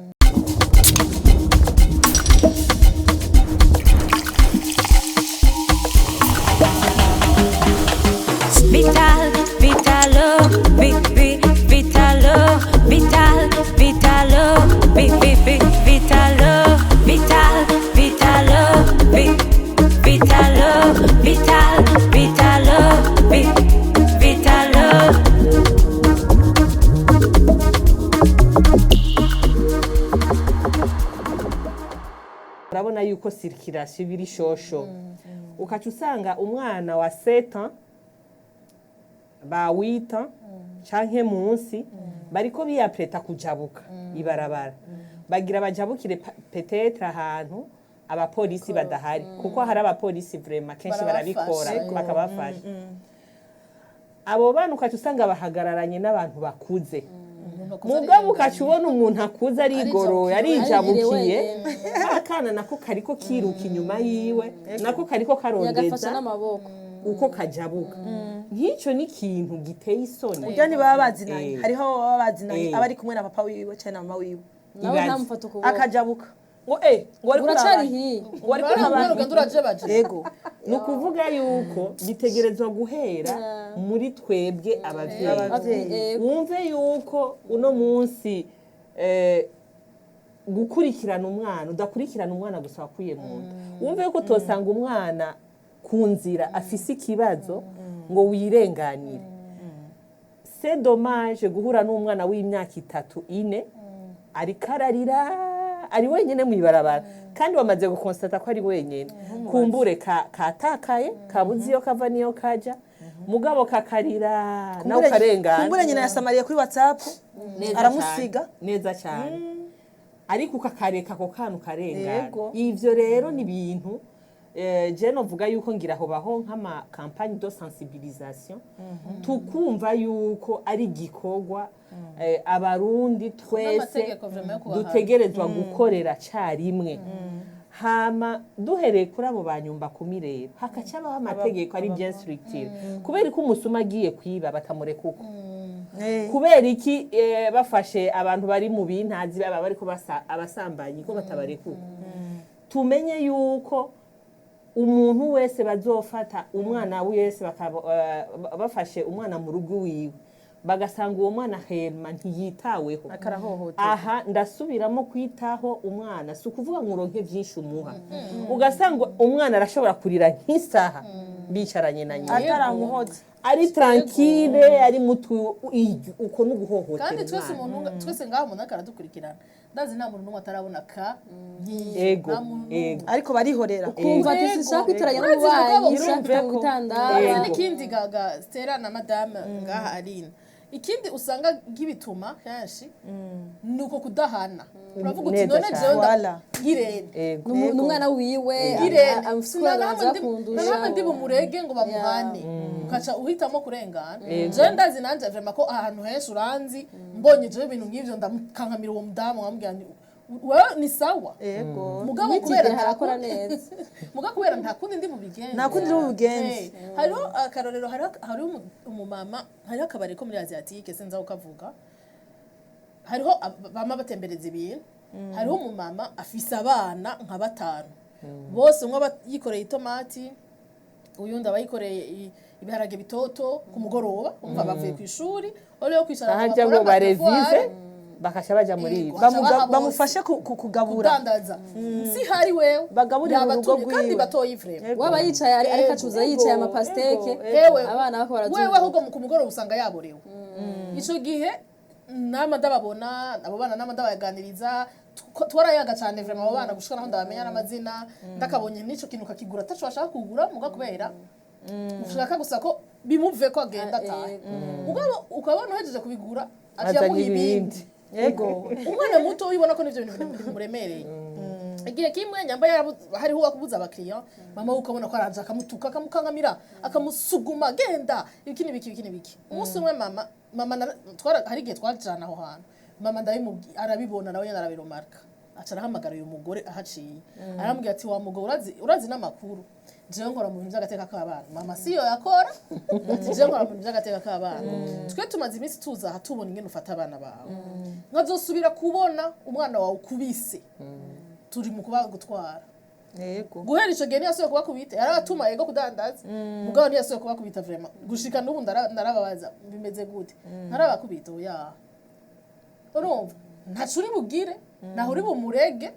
Vital, Vitalo, vi, vi, Vitalo, Vital, Vitalo, vi, vi, vi, Vitalo, Vital, Vitalo, vi, Vitalo, Vital, Vitalo, vi, Vitalo. Urabona yuko circulation iba iri shosho, ukaca usanga umwana wa 7 ans ba 8 ans canke munsi bariko biyapreta kujabuka ibarabara, bagira bajabukire peut-être ahantu abapolisi badahari, kuko hari abapolisi vraiment kenshi Barabafasha. barabikora bakabafasha. Abo bana ukaca usanga bahagararanye n'abantu bakuze, mugabo ukaca ubona umuntu akuze arigoroye, arijabukiye, akana nako kariko kiruka inyuma yiwe, nako kariko Yagafashe karondeza n'amaboko. uko kajabuka. Nk'icyo ni ikintu giteye isoni. Burya ntibaba bazinanye. Hariho baba bazinanye, aba ari kumwe na papa wiwe cyangwa na mama wiwe. Nawe Ibaze. ntamufata ukuboko. Akajabuka ngo eh ngo ari Uracari hiya. ngo ari kuraba. Urugendo urajebaje. Yego. Ni ukuvuga yuko bitegerezwa guhera muri twebwe abavyeyi. Abavyeyi. Wumve yuko uno munsi gukurikirana umwana, udakurikirana umwana gusa wakuye mu nda. Wumve yuko utosanga umwana ku nzira afise ikibazo ngo wirenganire. C'est dommage guhura n'umwana w'imyaka 3, 4, ariko ararira ari wenyine mu ibarabara, kandi wamaze gukonsitata ko ari wenyine, kumbure katakaye, kabuze iyo kava n'iyo kaja, mugabo kakarira nawe ukarengana. Kumbure nyina yasamariye kuri WhatsApp. Neza Aramusiga. cane, neza cyane, ariko ukakareka ako kana ukarengana. Ivyo rero ni ibintu je novuga yuko ngira hobaho nk'ama campagne de sensibilisation, tukumva yuko ari igikorwa Abarundi twese N'amategeko vraiment yo kubahana. dutegerezwa gukorera carimwe. Hama duhereye kuri abo banyumba kumi, rero hakacabaho amategeko ari bien structuré. Kubera ko umusuma agiye kwiba batamureka uko, kubera iki bafashe abantu bari mu bintazi baba bariko abasambanyi ko batabareka uko? Tumenye yuko umuntu wese bazofata, umwana wese bafashe umwana mu rugo iwiwe. Bagasanga uwo mwana hema ntiyitaweho. Akarahohoterwa. Aha ndasubiramo, kwitaho umwana si ukuvuga ngo uronke byinshi umuha. Ugasanga umwana arashobora kurira nk'isaha bicaranye na nyina, Ataramuhoza. ari tranquille, ari mutu uko ni uguhohotera Kandi twese umwana. umuntu twese ngaho umuntu ariko aradukurikirana, ndazi nta muntu n'umwe atarabona ka nk'iyo. Ego, Nta muntu n'umwe. ego. Ariko barihorera. Ukumva ati Yego. sinshaka kwitiranya Urazi n'ububanyi, mugabo, sinshaka kwita mu Yego. gitanda. Urazi Yego. n'ikindi gaga Stella na madame ngaha Aline, ikindi usanga gibituma kenshi ni uko kudahana. Uravuga uti Neza none cyane. jewe Voilà. ngirente. Ego. Ni umwana wiwe, Ngirente. amufite uburenganzira kundusha. Namwe ndi bumurege ngo bamuhane, ukaca uhitamo kurengana. Jewe ndazi nanje vraiment ko ahantu henshi uranzi mbonye jewe ibintu nk'ivyo, ndamukankamira uwo mudamu, nkamubwira nti wewe ni sawa. Mugabo Ntitigere kubera nta harakora neza. Mugabo kubera nta kundi ndi bubigenze. Nta kundi uri bubigenze. Hariho akarorero, hariho umumama, hariho akabari ko muri Asiatique, sinzi aho kavuga, hariho bama batembereza ibintu. Hariho umumama afise abana nka batanu bose, umwe aba yikoreye itomati, uyundi aba yikoreye ibiharage bitoto ku mugoroba. Umva, bavuye ku ishuri, uri yo kwicara ngo Ahajya bakore ngo barevize, amadevoir, bakasha baja muri Yego. ibyo. Baha bose. Bamufashe kugabura. Kudandaza si hari wewe Bagaburira urugo yabatumye kandi rwiwe. batoyi vraiment. Waba yicaye ariko acuza, yicaye amapasteke, Ewe, abana bako wewe barazunguruka. ahubwo ku mugoroba usanga yaborewe. Ico gihe nama ndababona abo bana, nama ndabaganiriza, twarayaga cyane vraiment abo bana, gushika naho ndabamenya n'amazina. Ndakabonye n'ico kintu kakigura ataco bashaka kugura, muga kubera ushaka gusa ko bimuve ko agenda atahe. Mugabo ukabona uhejeje kubigura aciye Azanye amuha ibindi. ibindi. Umwana muto ubibona ko n'ivyo bintu bimuremereye. Igihe kimwe nyamba hariho uwakubuza abakiriya, mama we ukabona ko araje akamutuka, akamukangamira, akamusuguma, genda, ibiki n'ibiki, ibiki n'ibiki. Umunsi umwe mama hari igihe twajana aho hantu, mama ndabimubwi arabibona, nawe nyene arabiromarka, aca arahamagara uyu mugore ahaciye, aramubwira ati: "Wa mugore, urazi n'amakuru, jewe nkora mu bintu by'agateka k'abana." Mama siyo yakora, ati: "Jewe nkora mu bintu by'agateka k'abana. Twe tumaze iminsi tuza aha, tubona ingene ufata abana bawe. Nkazosubira kubona umwana wawe ukubise, turi mu kuba gutwara." Guhera ico gihe ntiyasubiye kubakubita. Yarabatuma yego kudandaza, mugabo ntiyasubiye kubakubita vraiment. Gushika n'ubu ndarababaza bimeze gute, ntarabakubita. Oya, urumva ntaco uri bugire, naho uri bumurege,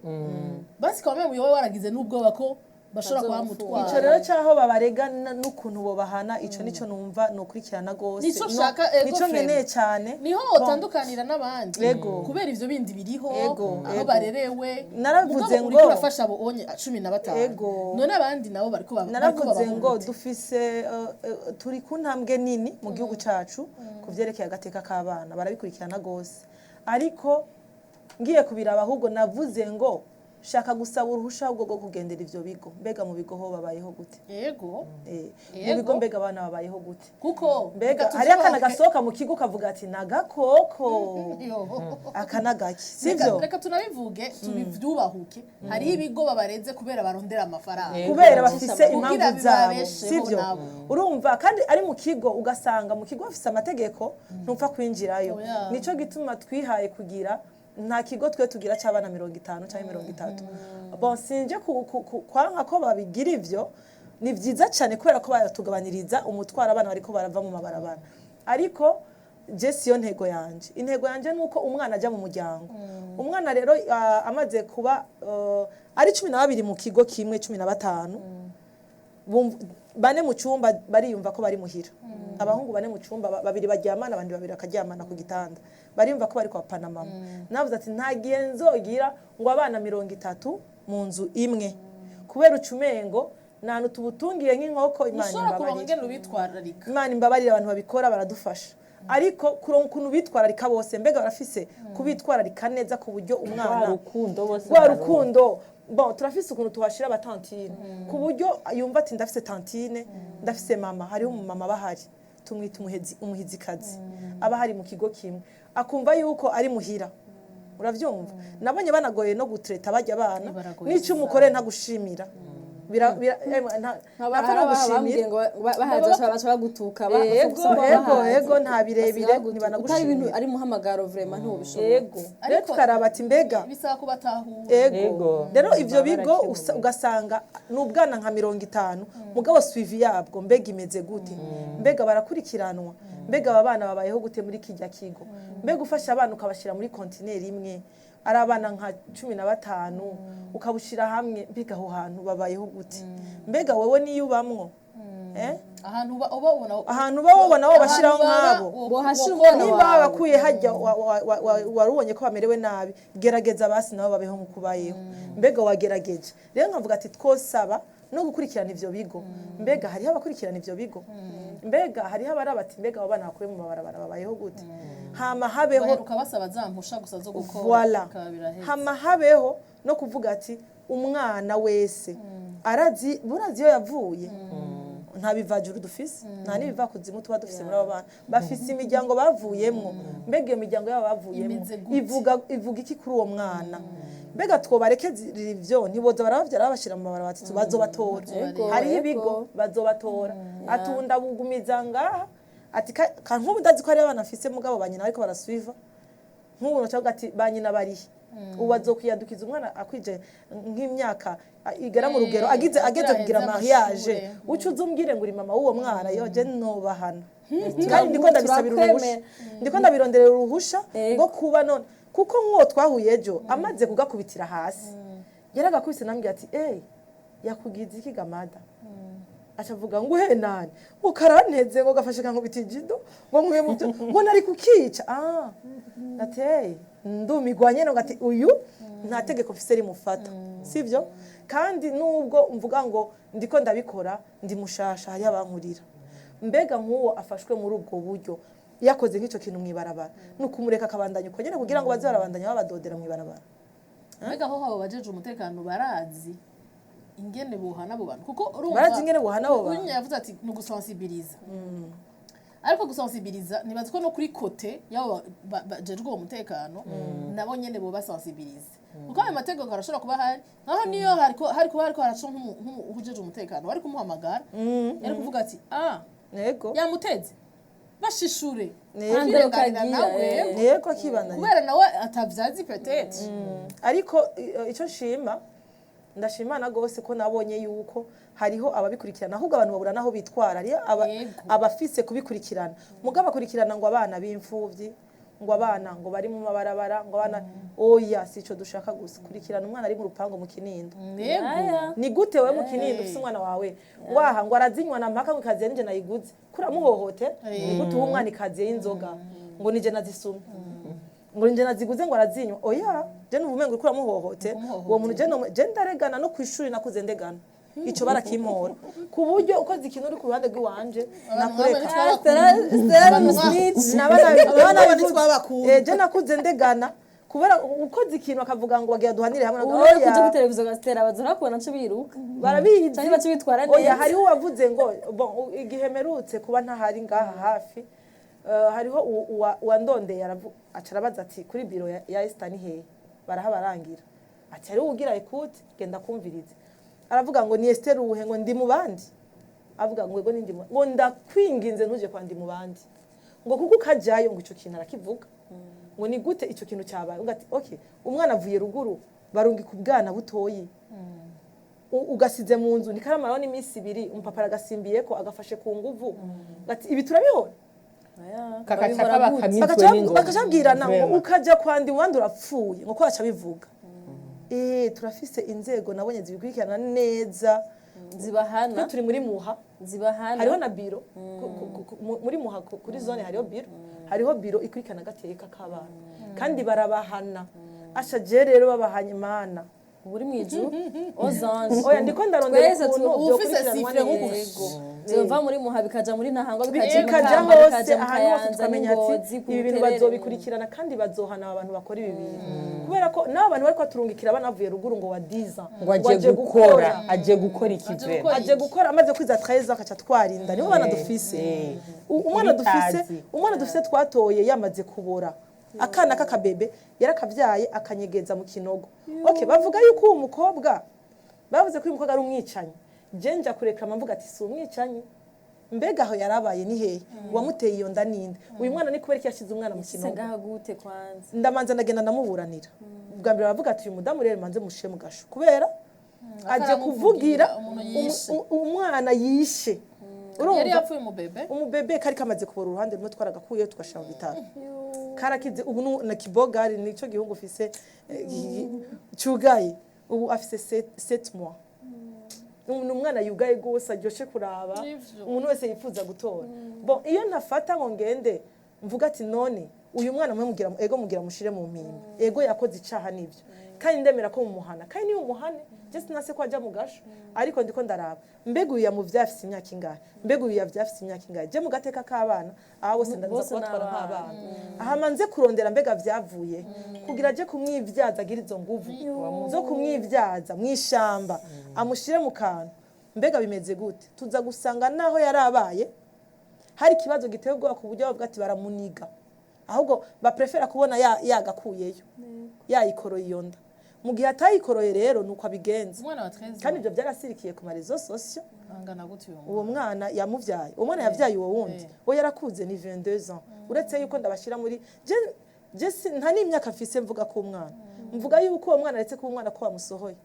basi kaba muyobe waragize n'ubwoba ko bashobora kuhamutwara. Ico rero cyaho babarega n'ukuntu bobahana, ico nico numva nokurikirana gose. Nico nshaka, ego, Nico frère. nkeneye cyane. Niho Bon. wotandukanira n'abandi kubera ivyo bindi biriho, aho barerewe. Naravuze Mugabo uriko urafasha abo onye 15, none abandi nabo bariko bariko Naravuze babaho ngo gute? dufise turi ku ntambwe nini mu gihugu cacu ku vyerekeye agateka k'abana, barabikurikirana gose. Ariko ngiye kubiraba, ahubwo navuze ngo shaka gusaba uruhusha ahubwo rwo kugendera ivyo bigo. Mbega mu bigo ho babayeho gute? Mu bigo mbega abana babayeho gute? Kuko Mbega reka hariyo akana tuvyubake. gasohoka mu kigo ukavuga ati nagakoko, Yo. aka nagaki, Reka sivyo? reka tunabivuge, tubivyubahuke, hariho ibigo babareze kubera barondera amafaranga. Kubera bafise Kugira impamvu zabo, bibabesheho sivyo? nabo. Urumva kandi ari mu kigo, ugasanga mu kigo bafise amategeko, ntupfa kwinjirayo. Oya. Nico gituma twihaye kugira nta kigo twe tugira cy'abana 50 cyangwa 30. Bon, sinje kwanka ko babigira ivyo, ni vyiza cyane kubera ko baratugabaniriza umutwaro, abana bariko barava mu mabarabara. Ariko je siyo ntego yanje. Intego yanje ni uko umwana ajya mu muryango. Umwana rero amaze kuba ari 12 mu kigo kimwe, 15, bane mu cyumba, bariyumva ko bari muhira. Abahungu bane mu cyumba, babiri baryamana, abandi babiri bakaryamana ku gitanda, bariyumva ko bari kwa papa na mama. Navuze ati nta gihe nzogira ngo abana 30 mu nzu imwe, kubera ucumengo nta hantu tubutungiye nk'inkoko. Imana Ushobora kuronka imbabarire. ingene ubitwararika. Imana imbabarire, abantu babikora baradufasha, ariko kuronka ukuntu bitwararika bose, mbega barafise kubitwararika neza ku buryo umwana Rwa rukundo bose rwa baronka. rukundo. Bon, turafise ukuntu tuhashira abatantine ku buryo yumva ati ndafise tantine, ndafise mama. Hariho umumama bahari tumwita umuhizikazi, aba hari mu kigo kimwe, akumva yuko ari muhira. Uravyumva, nabonye banagoye no gutreta bajya abana. Baragoye. N'icyo umukoreye ntagushimira. Ntapfa no gushimira. Bambwiye ngo bahaza baca bagutuka. Ego, nta birebire, ntibanagushimira. Utari ibintu ari muhamagaro vraiment ntubishobora. Ego, rero tukaraba ati mbega Bisaba kubatahura. Ego. Ego. Rero ivyo Baba bigo barakemuye. ugasanga ni ubwana nka 50, mugabo suivi yabwo mbega imeze gute? Mbega barakurikiranwa? Mbega aba bana babayeho gute muri kijya kigo? Mbega ufasha abana ukabashyira muri kontineri imwe, ari abana nka 15, ukabushyira hamwe, mbega aho hantu babayeho gute? Mbega wowe niyo ubamwo, eh? Ahantu uba ubona Ahantu uba wobona wo bashyiraho nk'abo. Bohashira umwana Nimba wawe. bakuye hajya wari ubonye ko bamerewe nabi, gerageza basi nabo babeho nk'uko ubayeho. Mbega wagerageje? Rero nkavuga ati twosaba no gukurikirana ivyo bigo. Mbega hariho abakurikirana ivyo bigo? Mbega hariho abari bati mbega abo bana bakuye mu mabarabara babayeho gute? Hama habeho Baheruka basaba za mpusha gusa zo gukora, Voilà. bikaba biraheze. Hama habeho no kuvuga ati umwana wese arazi, burazi iyo yavuye. Nta bivajuru dufise, nta n'ibiva kuzimu tuba dufise muri abo bana. Bafise imiryango bavuyemwo. Mbega iyo miryango yabo bavuyemwo Imeze gute? ivuga iki kuri uwo mwana? Mbega twobareke ivyo ntiboza barabavyara babashira mu mabarabara, ati bazobatora. Ego, Hariho ego. ibigo bazobatora, atunda bugumiza ngaha, ati nk'ubu ndazi ko hariho abana mfise mugabo ba nyina bariko barasuiva. Nk'ubu nacavuga ati ba nyina barihe? Ubu bazokwiyadukiza umwana akwije nk'imyaka igera mu rugero, agize ageze kugira aheze mariage, amashure. uca uza umbwire ngo uri mama w'uwo mwana, yo je nobahana. Kandi ndiko ndabisabira uruhusha, Turakwemera. ndiko ndabironderera uruhusha Ego. rwo kuba none, kuko nk'uwo twahuye ejo amaze kugakubitira hasi, yaragakubise, nambwira ati ey, yakugize iki gamada? Acavuga ngo uhe nani, ngo karanteze, ngo gafashe kankubita ijido, ngo nkuye mu byo, ngo nari kukica. Ah, nateye ndumigwa nyene, ngo ati uyu nta tegeko mfise rimufata, sivyo? Kandi nubwo mvuga ngo ndiko ndabikora, ndi mushasha, hariyo abankurira. Mbega nk'uwo afashwe muri ubwo buryo, yakoze nk'icyo kintu mw'ibarabara, ni ukumureka akabandanya uko nyene kugira ngo baze barabandanya babadodera mw'ibarabara? Mbega aho abo bajeje umutekano barazi ingene bohana abo bantu? Kuko urumva Barazi ingene bohana abo bantu. Unya yavuze ati ni ugusensibiliza, ariko gusensibiliza nibaza ko no kuri côté y'abo bajejwe uwo mutekano nabo nyene bobasensibiliza, kuko ayo mategeko arashobora kuba ahari. Nkaho niyo hariko hari kuba hariko haraca nk'uwujejwe umutekano, wari kumuhamagara, yari kuvuga ati ah, Yego. yamuteze, bashishure. Yego. Akirenganira Kagira, nawe. Yego, akibandanya. Kubera nawe atavyazi peut-être. Ariko icyo nshima, ndashimana rwose ko nabonye yuko hariho ababikurikirana, ahubwo abantu babura naho bitwara. Hariho Yego. abafise kubikurikirana, mugabo bakurikirana ngo abana b'imfuvyi, ngo abana ngo bari mu mabarabara, ngo abana, oya, si ico dushaka gusa. Kurikirana umwana ari mu rupangu mu Kinindo. Yego. Aya. Ni gute wewe mu Kinindo ufise umwana wawe waha ngo arazinywa na mpaka ngo ikaziye nije nayiguze? Kuramuhohote. Ni gute uha umwana ikaziye y'inzoga ngo nije nazisumye, ngo nije naziguze, ngo arazinywa? Oya, je numva umengo uriko uramuhohote uwo muntu. Je ndaregana no kw'ishuri, nakuze ndegana, ico barakimpora, ku buryo ukoze ikintu uri ku ruhande rw'iwanje nakureka. Stella Musnitch. Nabana ntitwabakunda. Je nakuze ndegana, kubera ukoze ikintu akavuga ngo bagira duhanire hamwe. Ubu rero Oya. kuja kuri televiziyo nka Stella, baza bakubona nco biruka. Barabizi. Canke bace bitwara Oya, neza. hariho uwavuze ngo bon, igihe merutse kuba ntahari ngaha hafi, hariho uwandondeye, aca arabaza ati kuri biro ya Esther ni hehe? Barahabarangira. Ati hariho uwugira écoute, genda kumvirize. Aravuga ngo ni Esther uwuhe? Ngo ndi mu bandi. Avuga ngo ego, ndi mu, ngo ndakwinginze ntuje kwa ndi mu bandi, ngo kuko ukajayo ngo ico kintu arakivuga, ngo ni gute ico kintu cyabaye? Ngo ati okay, umwana avuye ruguru, barungika ubwana butoyi, ugasize mu nzu nikaramaraho n'iminsi 2, umupapa aragasimbiye ko agafashe ku nguvu. Ati ibi turabihora. Kakaca Babihora kaba gute? kamizwe n'ingoga. Bakacabwirana ngo Vraiment. ukaja kwandi wandi urapfuye, ngo ko baca bivuga. Turafise inzego nabonye zibikurikirana neza. Zibahana. Twe turi muri Muha. Zibahana. Hariho na biro muri Muha, kuri zone hariho biro, hariho biro ikurikirana agateka k'abana, kandi barabahana. Asha, je rero babahanye Imana. Ubu uri mw'ijuru ozange. Oya, ndiko ndarondera Twese ukuntu Ufise vyokurikiranwa sifre neza. nk'uku. Zova muri Muha bikaja muri Ntahangwa, bikaja i Bikaja Makamba, hose, bikaja mu ahantu hose, Kayanza tukamenya ati n'Ingozi ku ibi bintu Buterere. bazobikurikirana kandi bazohana aba bantu bakora ibi bintu, kubera ko n'aba bantu bariko baturungikira banavuye ruguru ngo wadiza Ngo aje gukora, aje gukora iki? Aje Vraiment. gukora. Aje gukora amaze kwiza 13, akaca twarinda. Nibo bana dufise. Umwana dufise, Ibitazi. umwana dufise twatoye yamaze kubora, akana k'akabebe, yarakavyaye akanyegeza mu kinogo. Okay, bavuga yuko uwo mukobwa, bavuze ko uyu mukobwa ari umwicanyi. Je nja kureka mvuga ati si umwicanyi. Mbega aho yarabaye ni hehe? Uwamuteye iyo nda ninde? Uyu mwana ni kubera iki yashize umwana mu Se kinogo? ngaha gute kwanza? Ndamanza ndagenda ndamuburanira. Ubwa mbere baravuga ati uyu mudamu rero manze mushe mu gasho, kubera aje kuvugira Umuntu yishe. umwana yishe. Yari Urumva? yapfuye umubebe. Umubebe kari kamaze kubora uruhande rumwe, twaragakuyeyo tugashira mu bitaro, karakize. Ubu na kibogari nico gihugu ufise cugaye. Ubu afise 7 mois. Ni umwana yugaye rwose, aryoshe kuraba. Nivyo. Umuntu wese yifuza gutora. Bon, iyo ntafata ngo ngende mvuga ati: "None uyu mwana mwe mugira ego, mugira mushire mu mpimba, ego yakoze icaha nivyo, kandi ndemera ko mumuhana, kandi niyo umuhane je sinase ko ajya mu gasho, ariko ndiko ndaraba mbega uyu yamuvyaye afise imyaka ingahe, mbega uyu yavyaye afise imyaka ingahe?" Je mu gateka k'abana aha bose ndaza Bose kubatwara n'abana. nk'abana. Ahama nze kurondera mbega vyavuye kugira aje kumwivyaza, agira izo nguvu zo kumwivyaza mw'ishamba, amushire mu kantu, mbega bimeze gute? Tuza gusanga naho yarabaye hari ikibazo giteye ubwoba, ku buryo bavuga ati baramuniga, ahubwo baprefera kubona yagakuyeyo, yayikoroye iyo nda. Mu gihe atayikoroye rero, nuko abigenza. Umwana wa 13. Kandi ibyo byarasirikiye ku ma réseaux sociaux. Angana gute uyu Uwo mwana yamuvyaye, uwo mwana yavyaye uwo wundi, we yarakuze, ni 22 ans. Uretse yuko ndabashira muri je nta n'imyaka mfise mvuga ko umwana, mvuga yuko uwo mwana aretse kuba umwana, ko wamusohoye,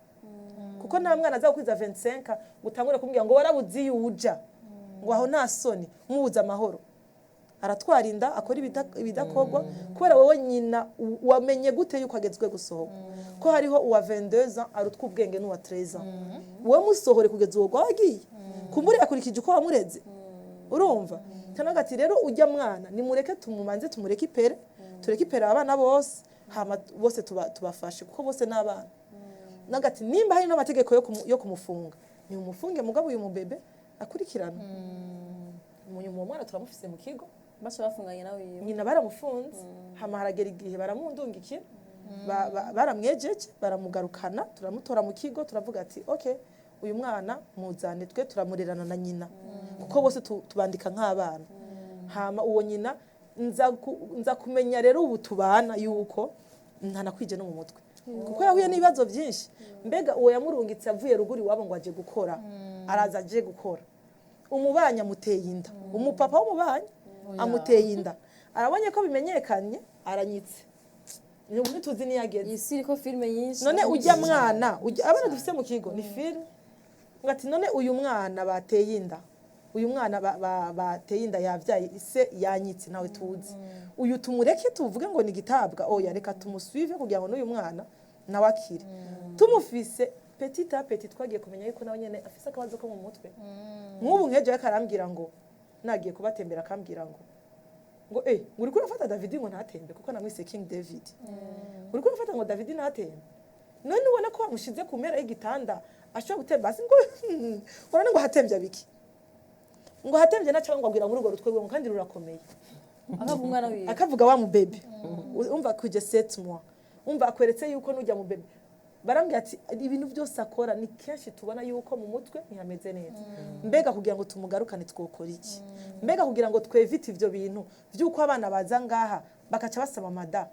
kuko nta mwana aza gukwiza 25 ngo utangure kumubwira ngo warabuze iyo uja, ngo aho nta soni, mubuze amahoro, aratwara inda, akora ibidakorwa kubera wowe nyina. Wamenye gute yuko agezwe gusohoka, ko hariho uwa 22 ans arutwa ubwenge n'uwa 13 ans? Wowe musohore kugeza uwo wagiye kumbure akurikije uko wamureze. Urumva cyangwa ati rero ujya mwana nimureke, tumumanze tumureke ipere, tureke ipere abana bose, hama bose tubafashe kuko bose ni abana. Nagati nimba hari n'amategeko yo kumufunga, ni umufunge, mugabo uyu mubebe akurikirana. Munyuma uwo mwana turamufise mu kigo. Baca bafunganye nawe yiwe. Nyina baramufunze, hama haragera igihe baramundungikira. Baramwejeje, baramugarukana, turamutora mu kigo, turavuga ati: "Okay, uyu mwana muzane, twe turamurerana na nyina, kuko bose tubandika nk'abana." Hama uwo nyina nza kumenya rero ubu tubana yuko ntanakwije no mu mutwe, kuko yahuye n'ibibazo byinshi. Mbega uwo yamurungitse avuye ruguru iwabo ngo aje gukora, araza aje gukora, umubanyi amuteye inda, umupapa w'umubanyi amuteye inda, arabonye ko bimenyekanye, aranyitse, ubu ntituzi niyo ageze. Iyi si iriko filime nyinshi. None ujya mwana abana dufise mu kigo ni filime. Ngo ati: "None uyu mwana bateye inda, uyu mwana bateye inda yavyaye, ise yanyitse, ntawe tuzi, uyu tumureke tuvuge ngo ni gitabwa? Oya, reka tumusuive kugira ngo n'uyu mwana nawe akire." Tumufise petit à petit, twagiye kumenya yuko nawe nyene afise akabazo ko mu mutwe. Nk'ubu nk'ejo yariko arambwira ngo nagiye kubatembera, akambwira ngo ngo uriko urafata David ngo ntatembe, kuko namwise King David, uriko urafata ngo David ntatembe, none ubona ko wamushize ku mpera y'igitanda ashobora gutemba hasi, ngo urabona ngo hatemvye biki, ngo hatemvye na cyangwa ngo agwira muri urwo rutwe rwiwe, ngo kandi rurakomeye. Akavuga umwana wiwe. Akavuga wa mubebe, umva kuje 7 mois, umva akweretse yuko nujya mu bebe. Barambwira ati ibintu byose akora ni kenshi tubona yuko mu mutwe ntihameze neza. Mbega kugira ngo tumugarukane twokora iki? Mbega kugira ngo twevite ivyo bintu vy'uko abana baza ngaha bakaca basaba amada,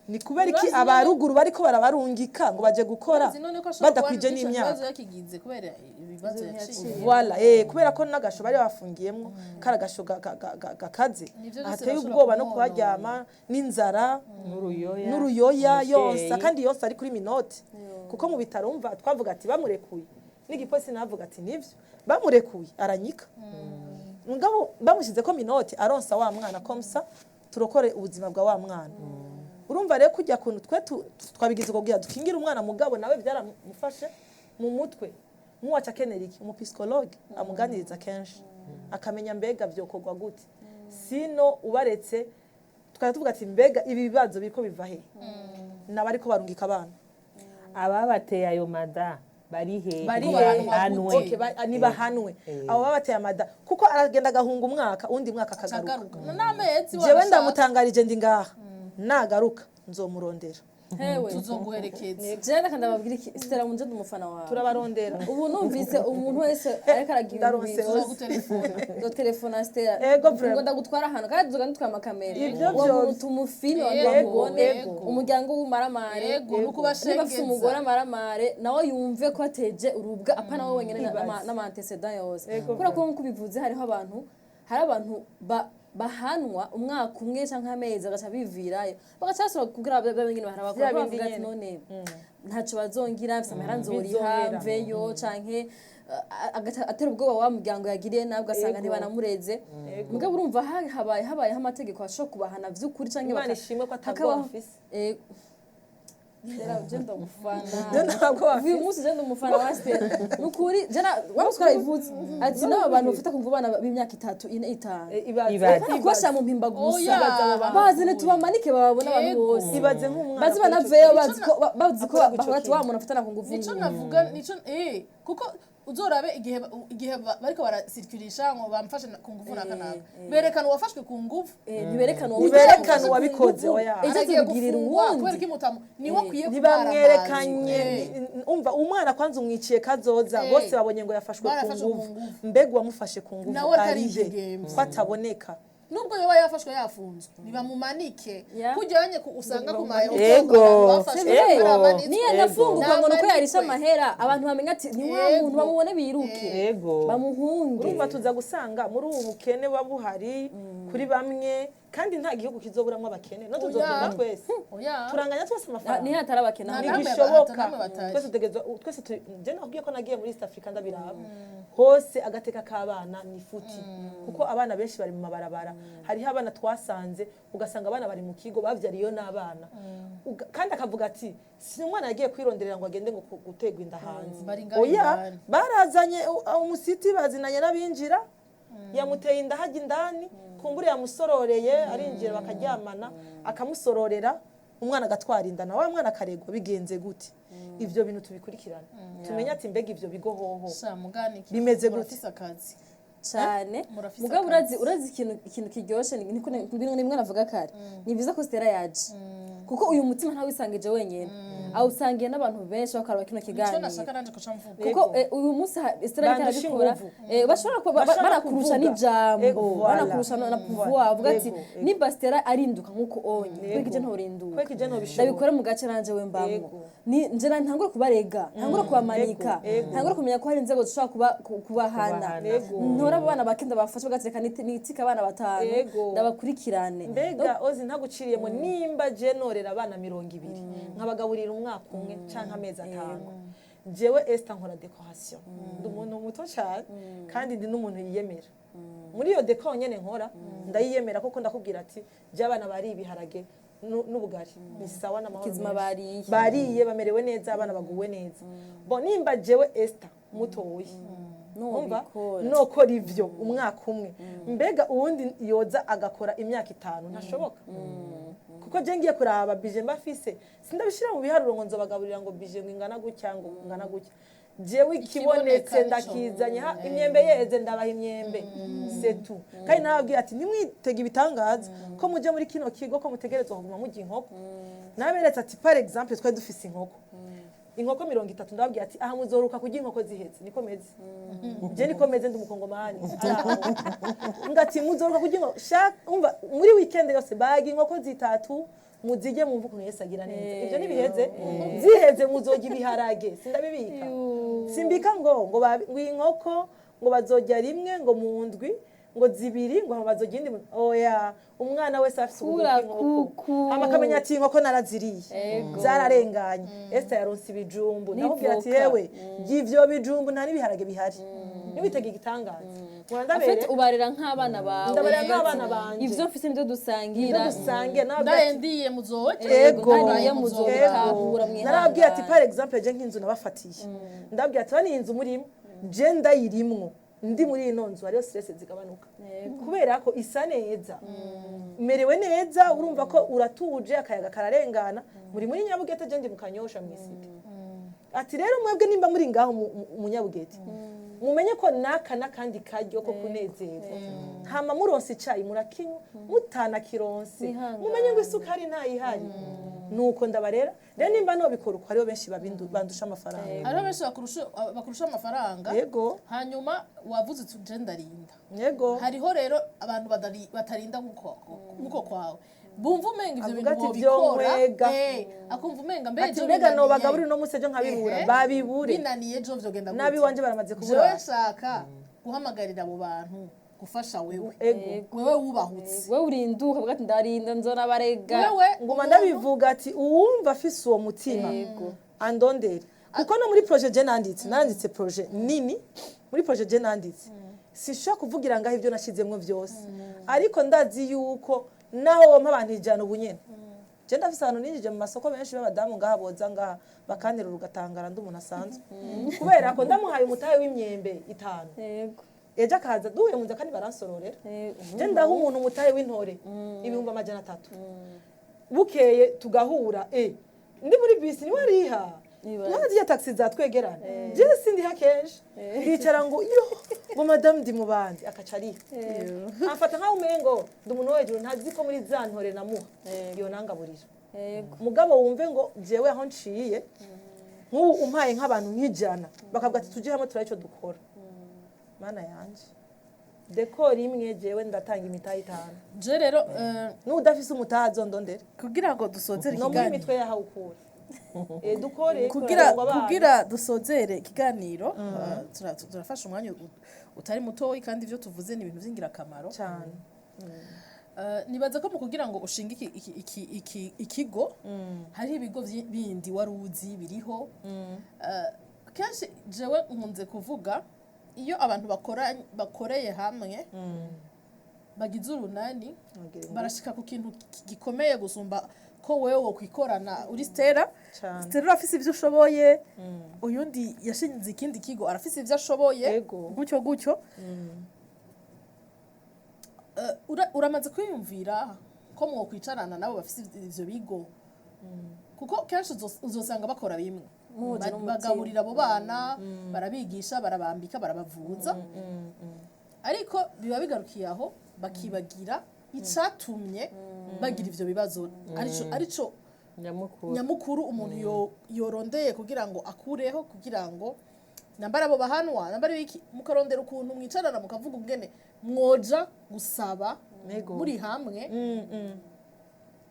ni kubera iki Urazi none- abaruguru bariko barabarungika ngo baje gukora Urazi none ko ashobora kuba badakwije n'ico n'imyaka? kibazo yakigize kubera ibibazo yaciye. Voilà, kubera ko n'agasho bari bafungiyemwo kari agasho gakaze, Nivyo byose ateye birashobora ubwoba no kumwonona. kuharyama n'inzara n'uruyoya. N'uruyoya. Umuvyeyi. Yonsa, kandi yonsa ari kuri menottes, kuko mu bitaro umva twavuga ati bamurekuye, n'igipolisi navuga ati nivyo, bamurekuye aranyika, mugabo bamushyize ko menottes, aronsa wa mwana, comme ça turokore ubuzima bwa wa mwana. Urumva rero kujya kuntu twe twabigize kugira dukingire umwana, mugabo nawe byaramufashe mu mutwe. Nk'uwaca akenera iki? Umupsychologue amuganiriza kenshi, akamenya mbega byokorwa gute. Sino ubaretse tukajya tuvuga ati mbega ibi bibazo biriko biva he? N'abariko barungika abana. Ababateye ayo mada bari hehe? Bari Bahanwe. hehe? Okay, nibahanwe abo babateye amada, kuko aragenda agahunga umwaka, undi mwaka akagaruka. Akagaruka n'amezi. Jewe Wanashaka. ndamutangarije, ndi ngaha, nagaruka nzomurondera. Hewe. Tuzoguherekeza. Jewe reka ndababwira iki, Stella, munje ndi umufana wawe. Turabarondera. Ubu numvise umuntu wese ariko aragira Ndaronse ibintu. hose. Tuzogutelefona. Zo telefona Stella. Ego, vraiment. Ngo ndagutwara ahantu kandi tuzoga dutwara amakamera. Ivyo Uwo vyose. muntu tumufilme, abantu Yego, bamubone. yego. Umuryango w'umaramare. Yego, Niba afise n'ukubashengeza. umugore amaramare, nawe yumve ko ateje urubwa, apana wowe wenyine Ibaze. n'ama antécédents yose. Yego, Kubera ko nkuko ubivuze, hariho abantu, hari abantu Bahanwa umwaka umwe canke amezi, bagaca bivirayo, bagaca basubira kugira babe nyene baharabakora. Vya bindi bavuga ati nyene. None ntaco bazongira, mfise amahera nzoriha, Bizohera. mveyo, canke agaca atera ubwoba wa muryango yagiriye nabi, ugasanga ntibanamureze. Mugabo urumva habayeho amategeko ashobora kubahana vy'ukuri canke Imana ishimwe ko atabwoba mfise. Stella, je ndamufana. Je ntabwo Uyu bafise. munsi je ndumufana wa Stella. Nukuri je na wari ivutse ati n'aba bantu bafite kumva abana b'imyaka 3, 4, 5 Ibaze. Ibaze. Bana kubashyira mu mpimba gusa. Oya. Bazane tubamanike, bababone abantu Yego. bose. Ibaze nk'umwana Bazi akora ico banaveyo kintu. bazi ko Akora ico bavuga ati kintu. wa muntu afatana ku nguvu. Nico navuga, nico kuko uzorabe igihe bariko barasirikurisha ngo bamfashe ku nguvu naka naka, berekana uwafashwe ku nguvu. Ntiberekana uwo Ntiberekana uwabikoze, oya. Ejo Aragiye tubigirira gufungwa uwundi. kubera ko imutamu niwe akwiye Ntibamwerekanye. kumara. Umva, umwana kwanza umwiciye kazoza. Bose babonye ngo yafashwe ku Barafashwe ku nguvu. nguvu. Mbega uwamufashe ku nguvu Nawe ari he, ataridegemvya. ko ataboneka? Nubwo yoba yafashwe yafunzwe, nibamumanike. Kujyanye ku usanga ku ma bafashwe C'est vrai. baramanitswe. Niyo anafungurwa ngo nuko yarisha Namanikwe. amahera, abantu bamenya ati ni wa muntu, bamubone biruke, bamuhunge. Urumva tuza gusanga muri ubu bukene buba buhari kuri bamwe, kandi nta gihugu kizoburamwo abakene, no tuzotunga twese. Oya. Turanganya twese amafaranga. Niyo hatari abakene. Nta namwe Ntigishoboka. namwe batari. Twese tutegerezwa, twese turi. Je nakubwiye ko nagiye muri East Africa, ndabiraba hose, agateka k'abana ni futi, kuko abana benshi bari mu mabarabara. Hariho abana twasanze, ugasanga abana bari mu kigo bavyariyo n'abana. Kandi akavuga ati si umwana yagiye kwironderera ngo agende ngo gutegwa inda hanze. Bari ngaho Oya, indani. barazanye umusiti, bazinanye n'abinjira, yamuteye inda hajya indani, kumbura yamusororeye, arinjira bakaryamana, akamusororera umwana, agatwara inda, nawe mwana akaregwa. Bigenze gute? Ivyo bintu tubikurikirane, tumenye ati mbega ivyo bigo hoho Sha mugani iki- bimeze gute? Murafise akazi. Cyane. Murafise Mugabo akazi. urazi ikintu kiryoshe, niko nimwe navuga kare, ni byiza ko Stella yaje, kuko uyu mutima ntawisangije wenyine, awusangiye n'abantu benshi bakaraba kino Nico kiganiro. nashaka nanje ko mvuga. Kuko uyu munsi Stella ariko Bandusha arabikora, inguvu. bashobora kuba Bashobora banakurusha kuvuga. n'ijambo, Voilà. banakurusha na pouvoir, avuga ati nimba Stella arinduka nk'uko onye, kubera ije ntorinduka? Kubera ije ntobishobora. Ndabikora mu gace nanje we mbamwo. Ni nje ntangure kubarega, ntangure kubamanika, ntangure kumenya ko hari inzego zishobora kubahana. Kubahana. Ntora abo bana bake ndabafasha, bagatereka nitika abana batanu, ndabakurikirane. Mbega ozi ntaguciriyemo, nimba je norera abana 20 nkabagaburira umwaka umwe canke amezi 5, jewe Esther nkora décoration, ndi umuntu muto cyane kandi ndi n'umuntu yiyemera muri iyo déco nyene nkora, ndayiyemera kuko ndakubwira ati je abana bari ibiharage n'ubugari ni sawa n'amahoro Kizima. menshi. Bariye. Bariye, bamerewe neza, abana baguwe neza. Bon, nimba jewe Esther mutoyi umva Nobikora. nokora ivyo umwaka umwe, mbega uwundi yoza agakora imyaka 5? Ntashoboka, kuko je ngiye kuraba budget mba fise, sindabishira mu biharuro ngo nzobagaburira ngo budget ngo ingana gutya, ngo ingana gutya. Jewe ikibonetse Ikiboneka nico. ndakizanye. Imyembe yeze ndabaha imyembe, c'est tout. Kandi nababwiye ati nimwitege ibitangaza ko muje muri kino kigo ko mutegerezwa kuguma murya inkoko. Naberetse ati par exemple twari dufise inkoko 30, ndababwira ati aha muzoruka kurya inkoko zihetse. Niko meze je, niko meze, ndi umukongomani. Araho ngati muzoruka kurya inkoko. Umva, muri weekend yose baga inkoko zitatu, muzirye mwumve ukuntu Yesu agira neza. Ibyo ntibiheze, ziheze muzorya ibiharage. Sindabibika, simbika ngo inkoko ngo bazorya rimwe ngo mu ndwi ngo zibiri ngo bazorya indi oya, umwana wese afise ukuguru Kura kw'inkoko. kuku. Hama akamenya ati inkoko naraziriye, zararenganye. Esther yaronse ibijumbu, ndamubwira ati N'ivoka. yewe ivyo bijumbu, nta n'ibiharage bihari, ntiwitege igitangaza. Nkora ndabere. Afite ubarera nk'abana bawe. Ndabarera nk'abana banje. Ivyo mfise nivyo dusangira. Ivyo dusangiye, nababwira Ndaye ati ndiye muzoje. Ego. Ndariye muzobitahura Ego. Narababwiye ati mwihangane. par exemple je nk'inzu nabafatiye, ndababwira ati bani inzu murimo je ndayirimwo, ndi muri ino nzu hariyo stress zigabanuka kubera ko isa neza, merewe neza, urumva ko uratuje, akayaga kararengana. Muri Nyabugete, je ndi mu Kanyosha mw'isite. Ati rero mwebwe nimba muri ngaho mu Nyabugete, mumenye ko naka n'akandi karyo ko kunezerwa. Hama muronse icayi murakinywa, mutanakironse Mwihangane. mumenye ngo isukari ntayihari. Nuko ndabarera rero, nimba nobikora uko, hariho benshi bandusha amafaranga. Hariho benshi bakurusha amafaranga. Hanyuma wavuze uti je ndarinda. Hariho rero abantu batarinda nkuko kwawe, bumva umenga ivyo Avuga bintu ati, "Vyo bobikora." nkwega. Akumva umenga mbe Ati ejo mbega binaniye. nobagaburira uno munsi, ejo nkabibura. Babibure. Binaniye ejo vyogenda gute? Nabi wanje baramaze Jewe kubura. nshaka guhamagarira abo bantu. Gufasha wewe. Ego. Wewe wubahutse. Wewe urinduka uvuga ati ndarinda nzona barega. Wewe Nguma ndabivuga ati uwumva afise uwo mutima Yego. andondere, kuko no muri projet je nanditse projet nini, muri projet je nanditse sinshobora kuvugira ngaho ibyo nashyizemwo byose, ariko ndazi yuko naho wompa abantu 100 ubu nyene, je ndafise ahantu ninjije mu masoko benshi b'abadamu ngaha boza ngaha bakanterura, ugatangara ndi umuntu asanzwe, kubera ko ndamuhaye umutahe w'imyembe 5, ejo akaza duhuye mu nzira kandi baransororera. Je ndaha umuntu umutahe w'intore 300,000, bukeye tugahura ndi muri bisi niwe ariha Nibaze. nkaziya taxi zatwegerana, je sindiha kenshi, ndicara ngo yo ngo madamu ndi mu bandi, akaca ariha amfata nkaho umengo ndi umuntu wo hejuru, ntazi ko muri za ntore namuha iyo nangaburira. Mugabo wumve ngo jewe aho nciye nk'ubu umpaye nk'abantu nk'100 bakavuga ati tujye hamwe turabe icyo dukora, mana yanje, décor imwe jewe ndatanga imitahe 5. Je rero n'udafise umutahe azondondere. Kugira ngo dusozere No muri ikiganiro, mitwe yahawe ukura dukore kugira ngo abana. Kugira dusozere ikiganiro, turafashe umwanya utari mutoyi kandi ibyo tuvuze ni ibintu by'ingirakamaro Cyane. Nibaza ko mu kugira ngo ushinge ikigo hariho ibigo bindi wari uzi biriho. Kenshi jewe nkunze kuvuga iyo abantu bakoreye hamwe bagize urunani barashika ku kintu gikomeye gusumba ko wewe wokwikorana uri Stella. Cane. Stella urafise ivyo ushoboye, uyundi yashinze ikindi kigo arafise ivyo ashoboye, Ego. gutyo gutyo. Uramaze kwiyumvira ko mwokwicarana nabo bafise ivyo bigo, kuko kenshi uzosanga bakora bimwe. Muhuje n'umutima. Bagaburira abo bana, barabigisha, barabambika, barabavuza, ariko biba bigarukiye aho, bakibagira icatumye bagira ivyo bibazo, arico nyamukuru. Nyamukuru umuntu yorondeye kugira ngo akureho, kugira ngo nambara abo bahanwa nambara iki, mukarondera ukuntu mwicarana mukavuga ungene mwoja gusaba Ego. muri hamwe,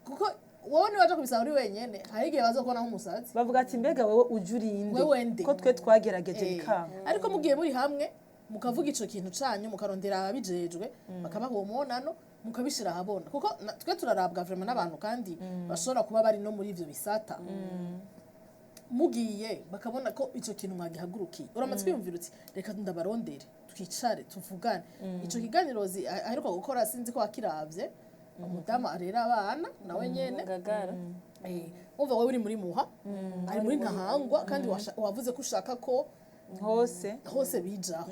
kuko wowe niwaja kubisaba uri wenyene hari igihe bazokubona nk'umusazi. Bavuga ati mbega wewe uje urinde? Wewe nde? Ko twe twagerageje bikanga. Ariko mugiye muri hamwe mukavuga ico kintu canyu, mukarondera ababijejwe bakabaha uwo mubonano, mukabishira ahabona, kuko twe turarabwa vraiment n'abantu kandi bashobora kuba bari no muri ivyo bisata, mugiye bakabona ko ico kintu mwagihagurukiye. Uramaze kwiyumvira uti reka ndabarondere twicare tuvugane? Ico kiganiro aheruka gukora, sinzi ko wakiravye, umudamu arera abana nawe nyene. Ngagara. Umva, wowe uri muri Muha, ari muri Ntahangwa, kandi wavuze ko ushaka ko hose. Hose bijaho.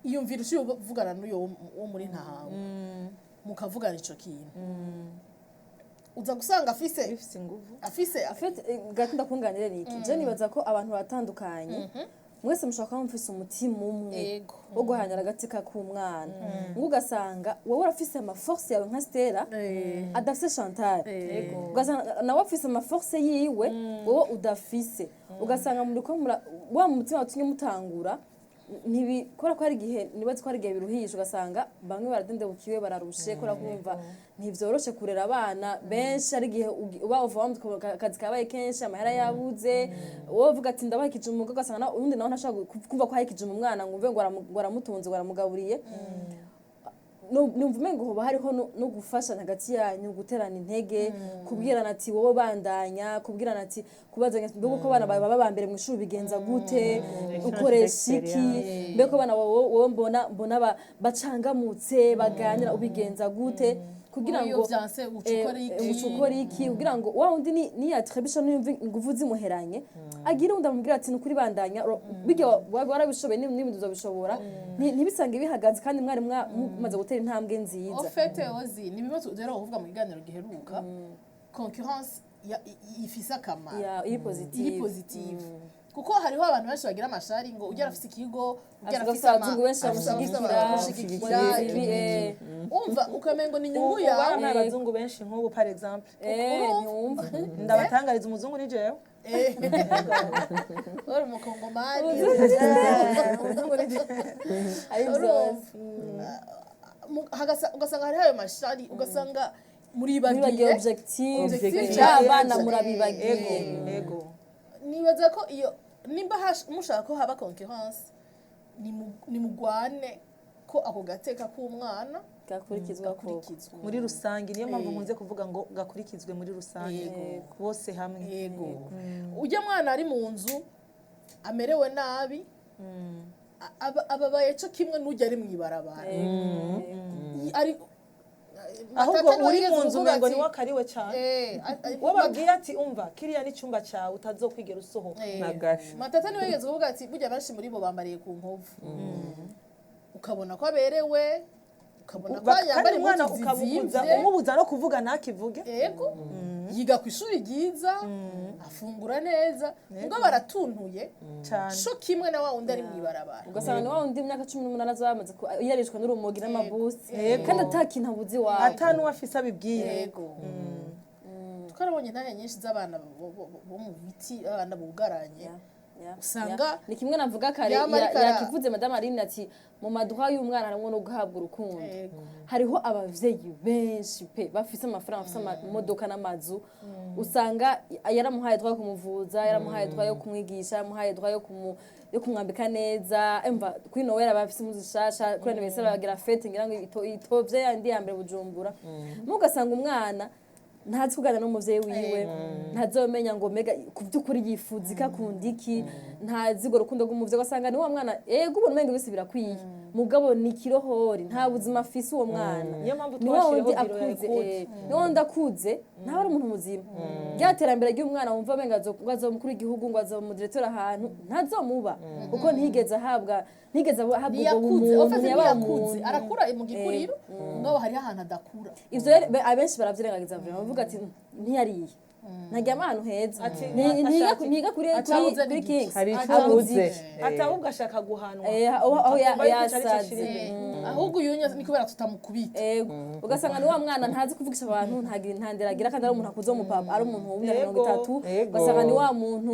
Iyumvira uciye uvugana n'uyo wo muri Ntahangwa, mukavugana ico kintu, uza gusanga afise bifise inguvu. Afise En fait, gato ndakunganire niki. Je nibaza ko abantu batandukanye. Mwese mushobora kuba mufise umutima umwe wo guharanira agatsika k'umwana. Ngo ugasanga wowe urafise ama force yawe nka Stella adafise Chantal. Ugasanga nawe afise ama force yiwe wowe udafise. Ugasanga muriko mura wa mutima watumye mutangura ntibi kubera ko hari igihe, nibaza ko hari igihe biruhisha, ugasanga bamwe baradendebukiwe, bararushe kubera kumva ntivyoroshe kurera abana benshi. Hari igihe uba overwhelmed, akazi kabaye kenshi, amahera yabuze, wowe uvuga ati ndabahikije umugore, ugasanga uwundi nawe ntashobora kumva ko ahikije umwana ngo umve ngo ngo aramutunze, ngo aramugaburiye. Numva umengo hoba hariho no gufashanya hagati yanyu, guterana intege, kubwirana ati wowe bandanya, kubwirana ati kubazanya mbega uko abana bawe baba ba mbere mu ishuri bigenza gute, ukoresha iki, mbega ko abana wowe mbona bacangamutse baganira ubigenza gute, kugira Iyo ngo vyanse uca ukora iki? Uca ukora iki kugira ngo wa wundi niyatrebisha niyumva inguvu zimuheranye agire undi amubwira ati nukuri bandanya, bijya warabishoboye n'ibindi uzobishobora. Ntibisange bihagaze kandi mwari mumaze gutera intambwe nziza. Au fait, ozi ni bimwe rero kuvuga mu kiganiro giheruka, concurrence ifise akamaro. Ya, iri positive. Iri positive, kuko hariho abantu benshi bagira amashari ngo ujya arafise ikigo, ujya Avuga arafise ko abazungu benshi bamushigikira, bamushigikira, ibi, umva ukamengo ni inyungu Ubu yawe. bana abazungu benshi nk'ubu par exemple, ntiwumva. Ndabatangariza, umuzungu ni jewe. Uri umukongomani. Umuzungu ni jewe. Ari Urumva? byose. Ugasanga hariho ayo mashari, ugasanga muribagiye muribagiye objectif Objectif. y'abana, murabibagiye. Ego, ego. Nibaza ko iyo nimba mushaka ko haba concurrence, nimugwane. Ko ako gateka k'umwana Gakurikizwa koko. Gakurikizwa. Muri rusange. Niyo mpamvu nkunze kuvuga ngo gakurikizwe muri rusange, bose hamwe. Yego, ujya mwana ari mu nzu amerewe nabi, ababaye cyo kimwe n'ujya ari mu ibarabara. Ari Ahubwo Matata niwe uri yigeze mu nzu kuvuga umengo ati, niwe akariwe cyane. Uwo babwiye ati: "Umva, kiriya ni icyumba cyawe utazokwigera usohoka." Nagasho. Matata niwe yigeze kuvuga ati burya benshi muri bo bambariye ku nkovu, ukabona ko aberewe, ukabona ko yambara Kandi umwana impuzu ukamubuza zizimvye. umubuza no kuvuga, ntakivuge. Yego, yiga ku ishuri ryiza, afungura neza, ngo baratuntuye cyane. Co kimwe na wa wundi ari mu ibarabara. Ugasanga ni wa wundi w'imyaka 18 azoba yamaze yarishwe n'urumogi n'amabusi, kandi ata kintu abuze iwawe. Ata n'uwo afise abibwira. Yego, twarabonye intahe nyinshi z'abana bo mu biti, abana bugaranye. Usanga Ni kimwe navuga kare. Yama ariko Yakivuze Madame Aline ati mu maduha y'umwana harimwo no guhabwa urukundo. Hariho abavyeyi benshi pe bafise amafaranga, bafise amamodoka n'amazu, usanga yaramuhaye droit yo kumuvuza, yaramuhaye droit yo kumwigisha, yaramuhaye droit yo kumwambika neza. Emva kuri Noël bafise impuzu zishasha, kuri anniversaire bagira fête, ngira ngo itovye yandi ya mbere Bujumbura. Mugasanga umwana ntazi kuganira n'umuvyeyi wiwe, ntazomenya ngo mbega ku by'ukuri yifuza iki, akunda iki, ntazi urwo rukundo rw'umuvyeyi. Ugasanga ni wa mwana, ego, ubona umengo bise birakwiye, mugabo ni kirohori, nta buzima afise uwo mwana. Niyo mpamvu Ni wa wundi twashyiriyeho biro ya akuze, écoute. ni wa wundi akuze ntaba ari umuntu muzima. Rya terambere ry'umwana wumva umenga ngo azoba umukuru w'igihugu, ngo azoba umudirecteur ahantu, ntazomuba, kuko ntigeze ahabwa, ntigeze ahabwa ubwo Ntiyakuze bumuntu. Au fait, Ntiyabaye ntiyakuze. umuntu. Arakura mu gikuriro, mugabo hariho ahantu adakura. Ivyo rero abenshi baravyirengagiza vraiment, bavuga ati ntiyariye, ntaryama ahantu heza, Ati, ntiga kuri Atabuze kuri n'igice. Kings. Hari icyo Abuze abuze. iki? Ati ahubwo ashaka guhanwa. Aho Akumva yuko ico ari cyo yasaze. ashira imbere. Ahubwo uyu ni kubera tutamukubita. Ego, ugasanga ni wa mwana ntazi kuvugisha abantu, nta ndera agira, kandi ari umuntu akuze w'umupapa, ari umuntu w'imyaka 30. Ugasanga ni wa muntu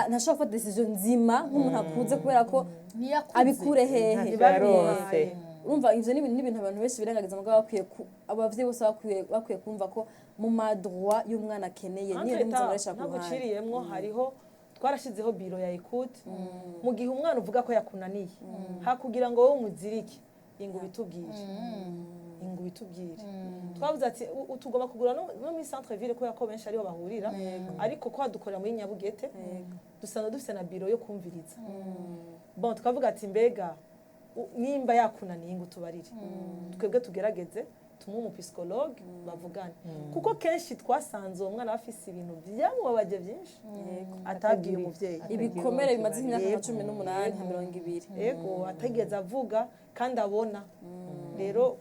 ntashobora gufata décision nzima nk'umuntu akuze, kubera ko Ntiyakuze. abikure hehe? Ntiyaronse. Urumva ivyo ni ibintu abantu benshi birengagiza, mugabo bakwiye abavyeyi bose bakwiye kumva ko mu ma droits y'umwana akeneye niyo Entre n'umuzi temps, ku ntabwo ruhande. uciriyemwo, hariho twarashizeho biro ya écoute. Mu gihe umwana uvuga ko yakunaniye, hakugira ngo wowe umuzirike, ingo ubitubwire, ingo ubitubwire. Twavuze ati tugomba kugura no muri centre ville, kubera ko benshi ariho bahurira, ariko ko dukorera muri Nyabugete, dusanzwe dufite na biro yo kumviriza. Bon, tukavuga ati mbega nimba yakunaniye, ngo tubarire, twebwe tugerageze tumuhe umu psychologue bavugane, kuko kenshi twasanze uwo mwana afise ibintu byamubabaje byinshi atabwiye umuvyeyi. Ibikomere bimaze imyaka nka 18, nka 20. Yego, atigeze avuga kandi abona. Rero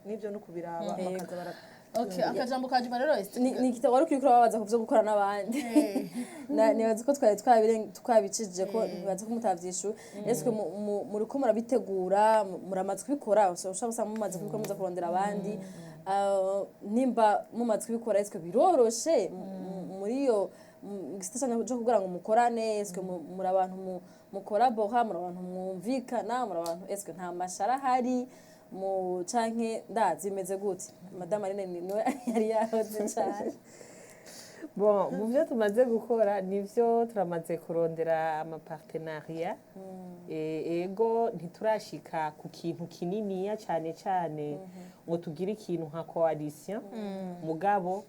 nibyo no kubiraba bakaza bara Okay, akajambo ka nyuma rero, Esther. Ni igitabo wari ukiri kurababaza ku byo gukora n'abandi. Nibaza ko twari twabicije ko nibaza ko mutavyishuye. Ese muriko murabitegura, muramaze kubikora? Ushobora gusanga mumaze kubikora, muza kurondera abandi. Ah, nimba mumaze kubikora, ese biroroshe muri iyo gisata canyu cyo kugira ngo mukorane? Ese muri abantu mukorabora, muri abantu mwumvikana, muri abantu, ese nta mashara ahari mu canke ndazi bimeze gute? Madame Aline niwe yari yahoze cyane. Bon, mu byo tumaze gukora nivyo turamaze kurondera ama partenariats. Ego, ntiturashika ku kintu kininiya cyane cyane ngo tugire ikintu nka coalition, mugabo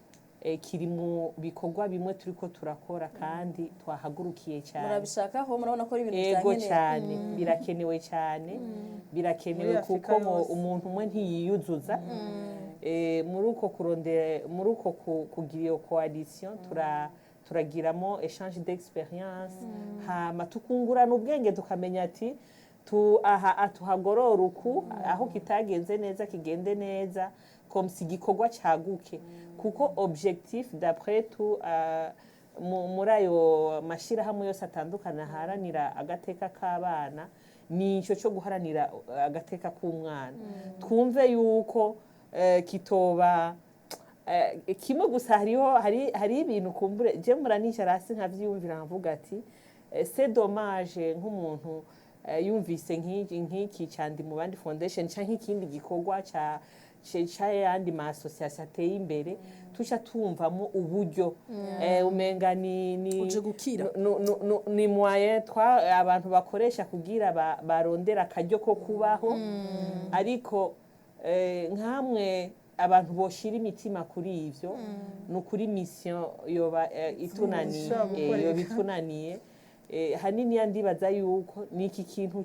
kiri mu bikorwa bimwe turiko turakora kandi twahagurukiye cyane. Murabishakaho, murabona ko ari ibintu Ego. byankenewe. Cyane, birakenewe cyane, birakenewe. Muri Afrika Kuko ngo yose. umuntu umwe ntiyiyuzuza. Muri uko kurondera, muri uko kugira iyo coalition, turagiramo échange d'expérience, hama tukungurana ubwenge, tukamenya ati tu aha atuhagorora uku, aho kitagenze neza kigende neza, comme si igikorwa cyaguke, kuko objectif d'après tout, muri ayo mashyirahamwe yose atandukanye aharanira agateka k'abana, ni icyo cyo guharanira agateka k'umwana. Twumve yuko kitoba kimwe gusa. Hariho hari ibintu kumbure je muranicara hasi nkavyiyumvira, nkavuga ati c'est dommage nk'umuntu yumvise nk'iki ca Ndi mu bandi foundation canke ikindi gikorwa ca c'ayandi ma association ateye imbere. Tuca tumvamo uburyo umenga ni Uje gukira. Ni moyen twa abantu bakoresha kugira barondera akaryo ko kubaho. Ariko nkamwe abantu boshira imitima kuri ivyo, ni ukuri mission yoba itunaniye. Ishobora gukoreka. Yoba itunaniye. Hanini ya ndibaza yuko ni iki kintu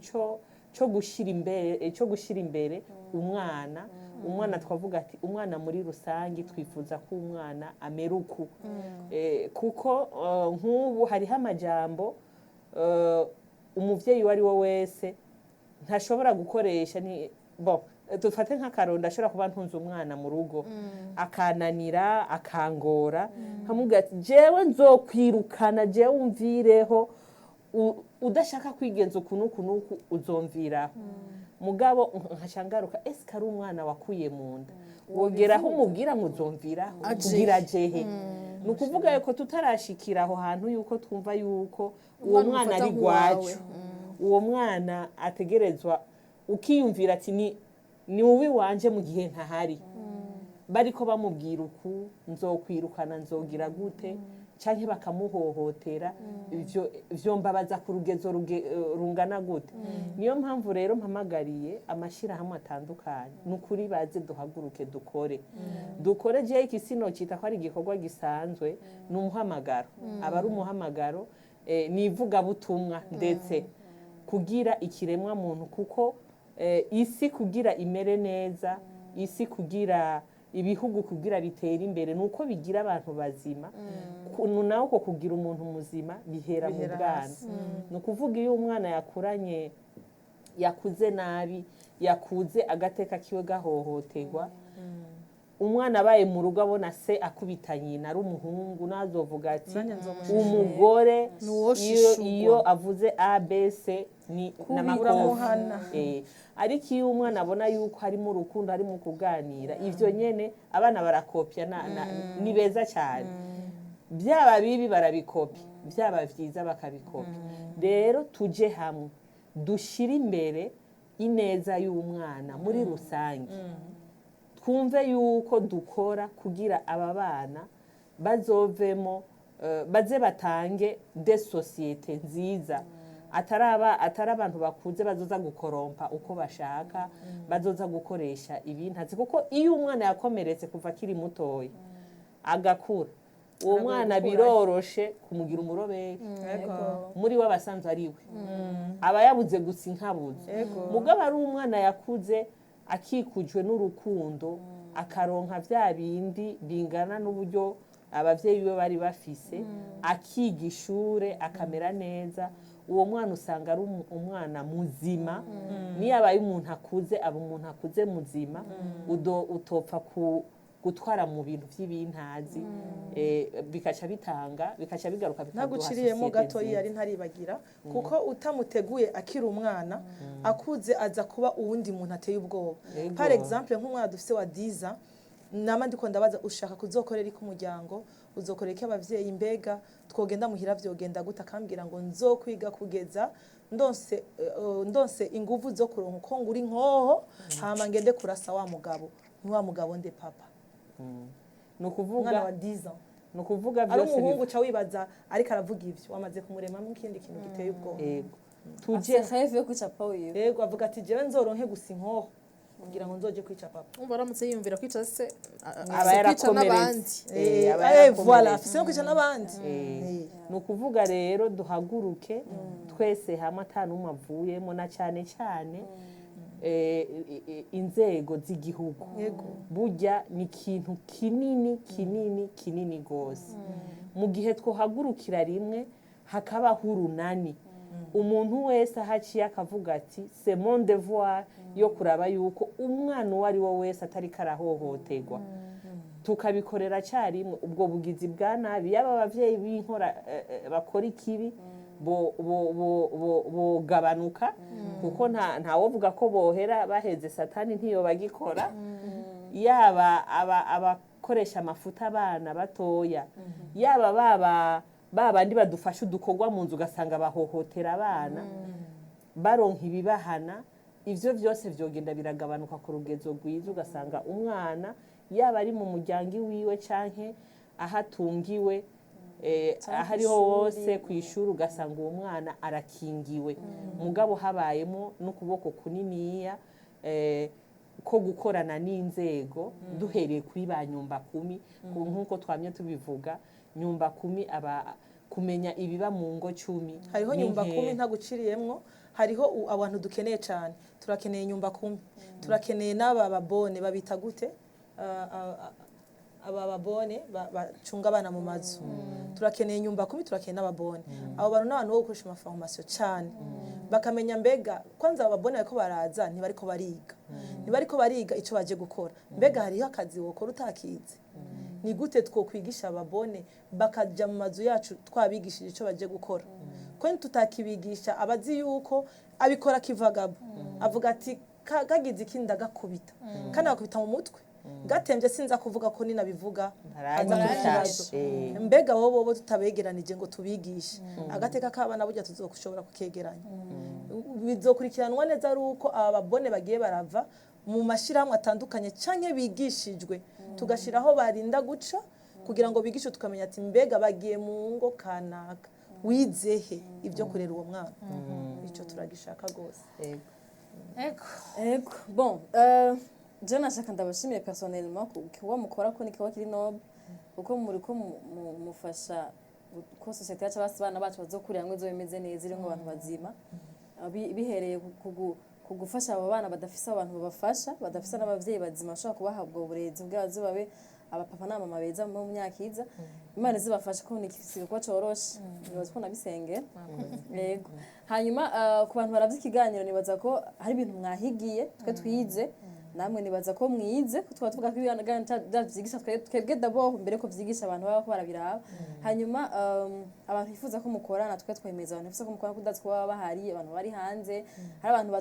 cyo gushira imbere, cyo gushira imbere umwana. Umwana twavuga ati umwana muri rusange, twifuza ko umwana amera uku. Kuko nk'ubu hariho amajambo umuvyeyi uwo ari we wese ntashobora gukoresha. Ni bon, dufate nk'akarondo, ashobora kuba ntunze umwana mu rugo akananira, akangora, nkamubwira ati: "Jewe nzokwirukana, jewe umvireho, udashaka kwigenza uku n'uku n'uku uzomviraho." Mugabo nkaca ngaruka: ese ari umwana wakuye mu nda, wogeraho umubwira ngo uzomviraho? Ajehe. Kugira ajehe? Ni ukuvuga yuko tutarashikira aho hantu yuko twumva yuko uwo Umwana mwana umufata ari nk'uwawe. gwacu, uwo mwana ategerezwa ukiyumvira ati ni wowe wanje mu gihe ntahari, bariko bamubwira uku nzokwirukana, nzogira gute, canke bakamuhohotera, ivyo vyombabaza ku rugezo rungana gute? Niyo mpamvu rero mpamagariye amashirahamwe atandukanye, ni ukuri baze duhaguruke dukore, dukore. Jewe iki sinocita ko ari igikorwa gisanzwe, ni umuhamagaro, aba ari umuhamagaro, ni ivugabutumwa ndetse kugira ikiremwa muntu, kuko isi kugira imere neza, isi kugira, ibihugu kugira bitere imbere, nuko bigira abantu bazima. Nawe uko kugira umuntu muzima bihera mu Bihera bwana. hasi. Ni ukuvuga iyo umwana yakuranye, yakuze nabi, yakuze agateka kiwe gahohoterwa, umwana abaye mu rugo abona se akubita nyina ari umuhungu, nazovuga ati Nanjye nzomushishura. Umugore Ni uwo iyo shishurwa. iyo avuze abc ni n'amakofi. Uramuhana. Ariko iyo umwana abona yuko harimo urukundo, harimo kuganira, ivyo nyene abana barakopya, ni beza cyane. Byaba bibi barabikopya, byaba vyiza bakabikopya. Rero tuje hamwe dushire imbere ineza y'umwana muri rusange, twumve yuko dukora kugira aba bana bazovemo, baze batange de société nziza, atari abantu bakuze bazoza gukorompa uko bashaka, bazoza gukoresha ibintazi. Kuko iyo umwana yakomeretse kuva akiri mutoya agakura, uwo Aragoye mwana gukurayo. biroroshe kumugira umuroberi. Ego. Muri we abasanzwe ari we aba yabuze gusa inkabuzo. Ego. Mugabo ari umwana yakuze akikujwe n'urukundo, akaronka bya bindi bingana n'uburyo abavyeyi biwe bari bafise, akiga ishure akamera neza, uwo mwana usanga ari umwana muzima. Niyo abaye umuntu akuze, aba umuntu akuze muzima, utopfa gutwara mu bintu by'ibintazi, bikaca bitanga, bikaca bigaruka bikaduha Ntaguciriyemo société gato nziza. yari ntaribagira, kuko utamuteguye akiri umwana, akuze aza kuba uwundi muntu ateye ubwoba. Yego. Par exemple, nk'umwana dufise wa 10, nama ndiko ndabaza: "Ushaka kuzokorera iki umuryango? Uzokorera iki abavyeyi? Mbega twogenda muhira vyogenda gute?" Akambwira ngo: "Nzokwiga kugeza ndonse inguvu zo kuronka uko ngura inkoho, hama ngende kurasa wa mugabo." Ni wa mugabo nde, papa? Ni ukuvuga Umwana wa 10 ans. Ni ukuvuga Ari byose umuhungu, uca wibaza ariko aravuga ivyo, wamaze kumuremamo ikindi kintu giteye ubwoba. Yego, tuje Afise rêve yo kwica papa wiwe. Yego, avuga ati: "Jewe nzoronke gusa inkoho kugira ngo nzoje kwica papa." Umva, aramutse yiyumvira kwica se, aba afise kwica n'abandi. yarakomeretse. Aba yarakomeretse. Voilà, afise no kwica n'abandi. Ni ukuvuga rero duhaguruke twese hamwe ata n'umwe avuyemo, na cyane cyane inzego z'igihugu. Yego. Burya ni ikintu kinini kinini kinini rwose mu gihe twohagurukira rimwe, hakabaho urunani, umuntu wese aho aciye akavuga ati: "C'est mon devoir yo kuraba yuko umwana uwo ari we wese atari karahohoterwa." Tukabikorera cyarimwe ubwo bugizi bwa nabi, yaba abavyeyi b'inkora bakora ikibi bogabanuka, kuko ntawovuga ko bohera baheze, satani ntiyo bagikora. Yaba abakoresha amafuta abana batoya, yaba baba babandi badufasha udukorwa mu nzu ugasanga bahohotera abana, baronka ibibahana, ivyo vyose vyogenda biragabanuka ku rugezo rwiza, ugasanga umwana Yaba ari mu muryango iwiwe canke aho atungiwe, Canke aho ariho kw'ishuri. hose ku ishuri, ugasanga uwo mwana arakingiwe. Mugabo habayemo n'ukuboko kuniniya ko gukorana n'inzego, duhereye kuri ba nyumba kumi, nk'uko twamye tubivuga, nyumba kumi aba kumenya ibiba mu ngo 10. Hariho ni nyumba nkeya. kumi, ntaguciriyemwo, hariho abantu dukeneye cyane. Turakeneye nyumba kumi, turakeneye n'aba babone babita gute? Aba babone bacunga abana mu mazu. Turakeneye nyumba kumi, turakeneye n'ababone. Abo bantu n'abantu bo gukoresha ama formation cyane, bakamenya mbega kwanza abo babone bariko baraza, ntibariko bariga, ntibariko bariga icyo baje gukora. Mbega hariho akazi wokora utakize? Ni gute twokwigisha ababone bakaja mu mazu yacu twabigishije icyo baje gukora? Ko tutakibigisha, abazi yuko abikora kivagabo, avuga ati: "Kagize iki ndagakubita, kandi agakubita mu mutwe gatembye, sinza kuvuga ko ninabivuga haza kuba Baranyica. ikibazo." Mbega bo tutabegeranije ngo tubigishe agateka k'abana, burya tuzoshobora kukegeranya? Bizokurikiranwa neza ari uko aba babone bagiye barava mu mashyirahamwe atandukanye canke bigishijwe, tugashiraho barinda guca kugira ngo bigishe, tukamenya ati mbega bagiye mu ngo kanaka, wizehe ibyo kurera uwo mwana? Icyo turagishaka rwose. Yego. Ego. Ego, bon, je nashaka ndabashimire personnellement kuba mukora, ko ni kiba kiri noble, kuko muri ko mufasha ko société yacu, abasi bana bacu bazokurira hamwe izoba imeze neza, irimwo abantu bazima. Bihereye ku gufasha abo bana badafise abantu babafasha, badafise n'abavyeyi bazima bashobora kubaha ubwo burezi kugira baze babe abapapa n'abamama beza mu myaka iza. Imana izibafashe, ko ni igikorwa coroshe, nibaza ko nabisengera. Yego. Hanyuma ku bantu baravye ikiganiro, nibaza ko hari ibintu mwahigiye, twe twize, namwe nibaza ko mwize, ko tuba tuvuga ko ibiganiro vyigisha twebwe d'abord mbere ko vyigisha abantu baba ko barabiraba. Hanyuma abantu bifuza ko mukorana, twe twemeza abantu bifuza ko mukorana, kudazi ko baba bahari abantu bari hanze, hari abantu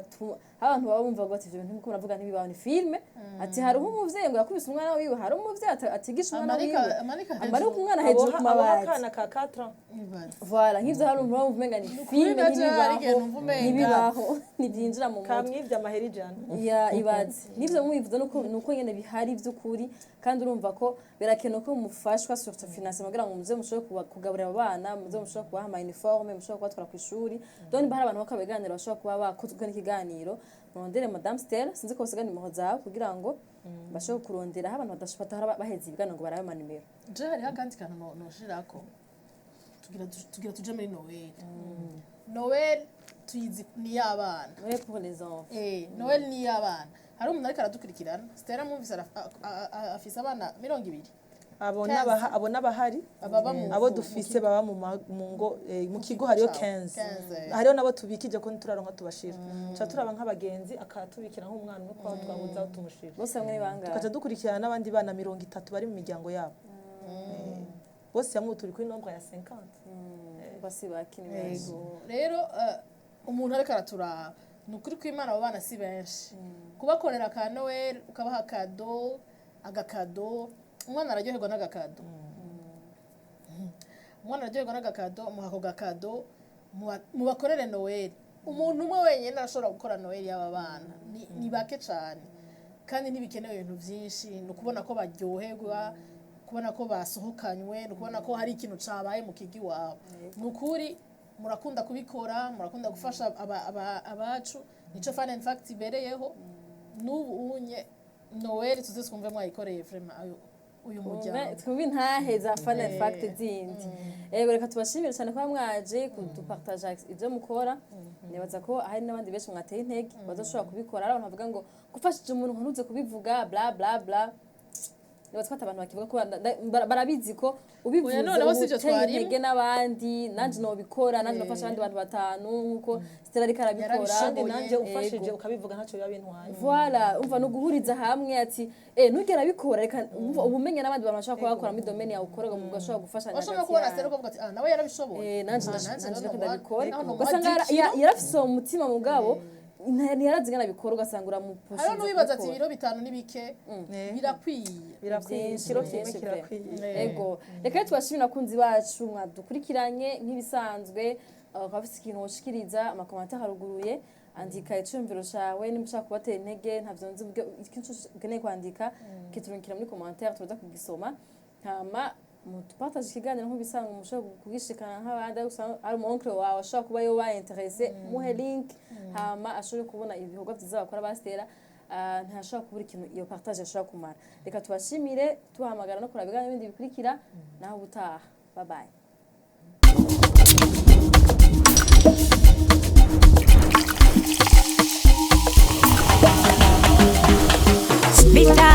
hari abantu baba bumva ngo ati ivyo bintu muko muravuga ntibibaho, ni film, ati hariho umuvyeyi ngo yakubise umwana wiwe, hari umuvyeyi atigisha umwana wiwe, Amanika amanika umwana hejuru ku Aboha mabati. Akana ka 4 ans. Ibaze. Voilà, nk'ivyo hari umuntu baba umenga ni Ukuri filme. navyo hari igihe Ntibibaho, numva umenga. ntibibaho, ntibyinjira mu mutwe. Kamwivye amahera 100. Ya, ibaze nivyo mubivuze, nuko nyene bihari vy'ukuri, kandi urumva ko birakenewe ko mufashwa, surtout financièrement, kugira ngo muze mushobore kugaburira abo bana, muze mushobore kubaha ama uniforme, mushobore kubatwara ku ishuri. Donc niba hari abantu bako biganiro bashobora kuba bakozwe n'ikiganiro, murondere Madame Stella, sinzi ko basiga nimero zawe, kugira ngo bashobore kurondera aho abantu badashobora baheza ibiganiro ngo barabe amanimero. Je hariho akandi kantu noshirako. Tugira tuje muri Noël. Noël tuyizi ni iy'abana. Noël pour les enfants. Noël ni iy'abana. Hari umuntu ariko aradukurikirana, Stella mwumvise, afise abana 20. Abo 15. Abo n'abahari. Ababa mu Abo dufise baba mu ngo, mu kigo hariyo Ciao. 15. 15. Hariho nabo tubikije ko ntituraronka tubashira, tuca turaba nk'abagenzi akatubikira nk'umwana umwe kwa twabuze aho tumushira. Bose hamwe ni bangahe? Tukaca dukurikirana n'abandi bana 30 bari mu miryango yabo. Bose hamwe turi kuri nombre ya 50. Basi baki ni benshi. Yego. Rero umuntu ariko araturaba, ni ukuri kw'Imana abo bana si benshi. Kubakorera ka Noël, ukabaha cadeau, agakado, umwana araryoherwa n'agakado. Umwana araryoherwa n'agakado, muha ako gakado, mubakorere Noël. Umuntu umwe wenyine arashobora gukora Noël y'aba bana. Ni bake cyane kandi ntibikenewe ibintu byinshi. Ni ukubona ko baryoherwa, kubona ko basohokanywe, ni ukubona ko hari ikintu cabaye mu kigo iwabo. Ni ukuri murakunda kubikora, murakunda gufasha abacu, nico Fun and Fact ibereyeho. N'ubu unye Noël tuze twumve mwayikoreye vraiment uyu muryango. Twumve intahe za Fun and Fact zindi. Ego, reka tubashimire cyane kuba mwaje kudupartaja ibyo mukora. Nibaza ko hari n'abandi benshi mwateye intege bazoshobora kubikora. Hari abantu bavuga ngo gufashije umuntu ntuze kubivuga, bla bla bla. Nibaza ko ata abantu bakivuga ko barabizi ko ubivuze Oya, noneho si ivyo uteye twarimo. intege n'abandi. Nanje nobikora, nanje nofasha abandi bantu batanu nkuko Stella ariko arabikora. Yarabishoboye. Kandi nanjye umfashije Ego. ukabivuga ntacyo biba bintwaye. Voilà, umva, no guhuriza hamwe ati eh ntugera abikora, reka umva ubumenye n'abandi bantu bashobora kuba bakora muri domaine yawe ukora, ugashobora gufashanya Washobora hagati kubona yanyu. Stella ukavuga ati: "Ah, nawe yarabishoboye." Nanje Ah, nanje rero reka ndabikore. naho nomuha Ugasanga 10 kilo. yarafise uwo mutima, mugabo ntiyarazi ingene abikora, ugasanga uramupushinze Hariho n'uwibaza ati kubikora. ibiro 5 ni bike, birakwiye. Birakwiye. Byinshi, Ikiro kimwe byinshi pe. kirakwiye. Ego, reka rero tubashimire abakunzi bacu mwadukurikiranye nk'ibisanzwe. Ukaba ufite ikintu woshikiriza, ama commentaires haruguruye. Andika iciyumviro cawe nimba ushaka kubatera intege, ntavyo nzi, ubwe ikintu cose ukeneye kwandika, kiturungikira muri commentaire, turaza kugisoma. Hama mutupartage ikiganiro nk'ibisanzwe, mushobora kugishikana nk'abandi. Ariko usanga ari umu oncle wawe ashobora kuba yoba intéressé, muhe link, hama ashobore kubona ibikorwa vyiza bakora. Basitera ntashobora kubura ikintu iyo partage ashobora kumara. Reka tubashimire, tubahamagara no kuraba ibiganiro bindi bikurikira. Naho ubutaha, bye bye. Vital,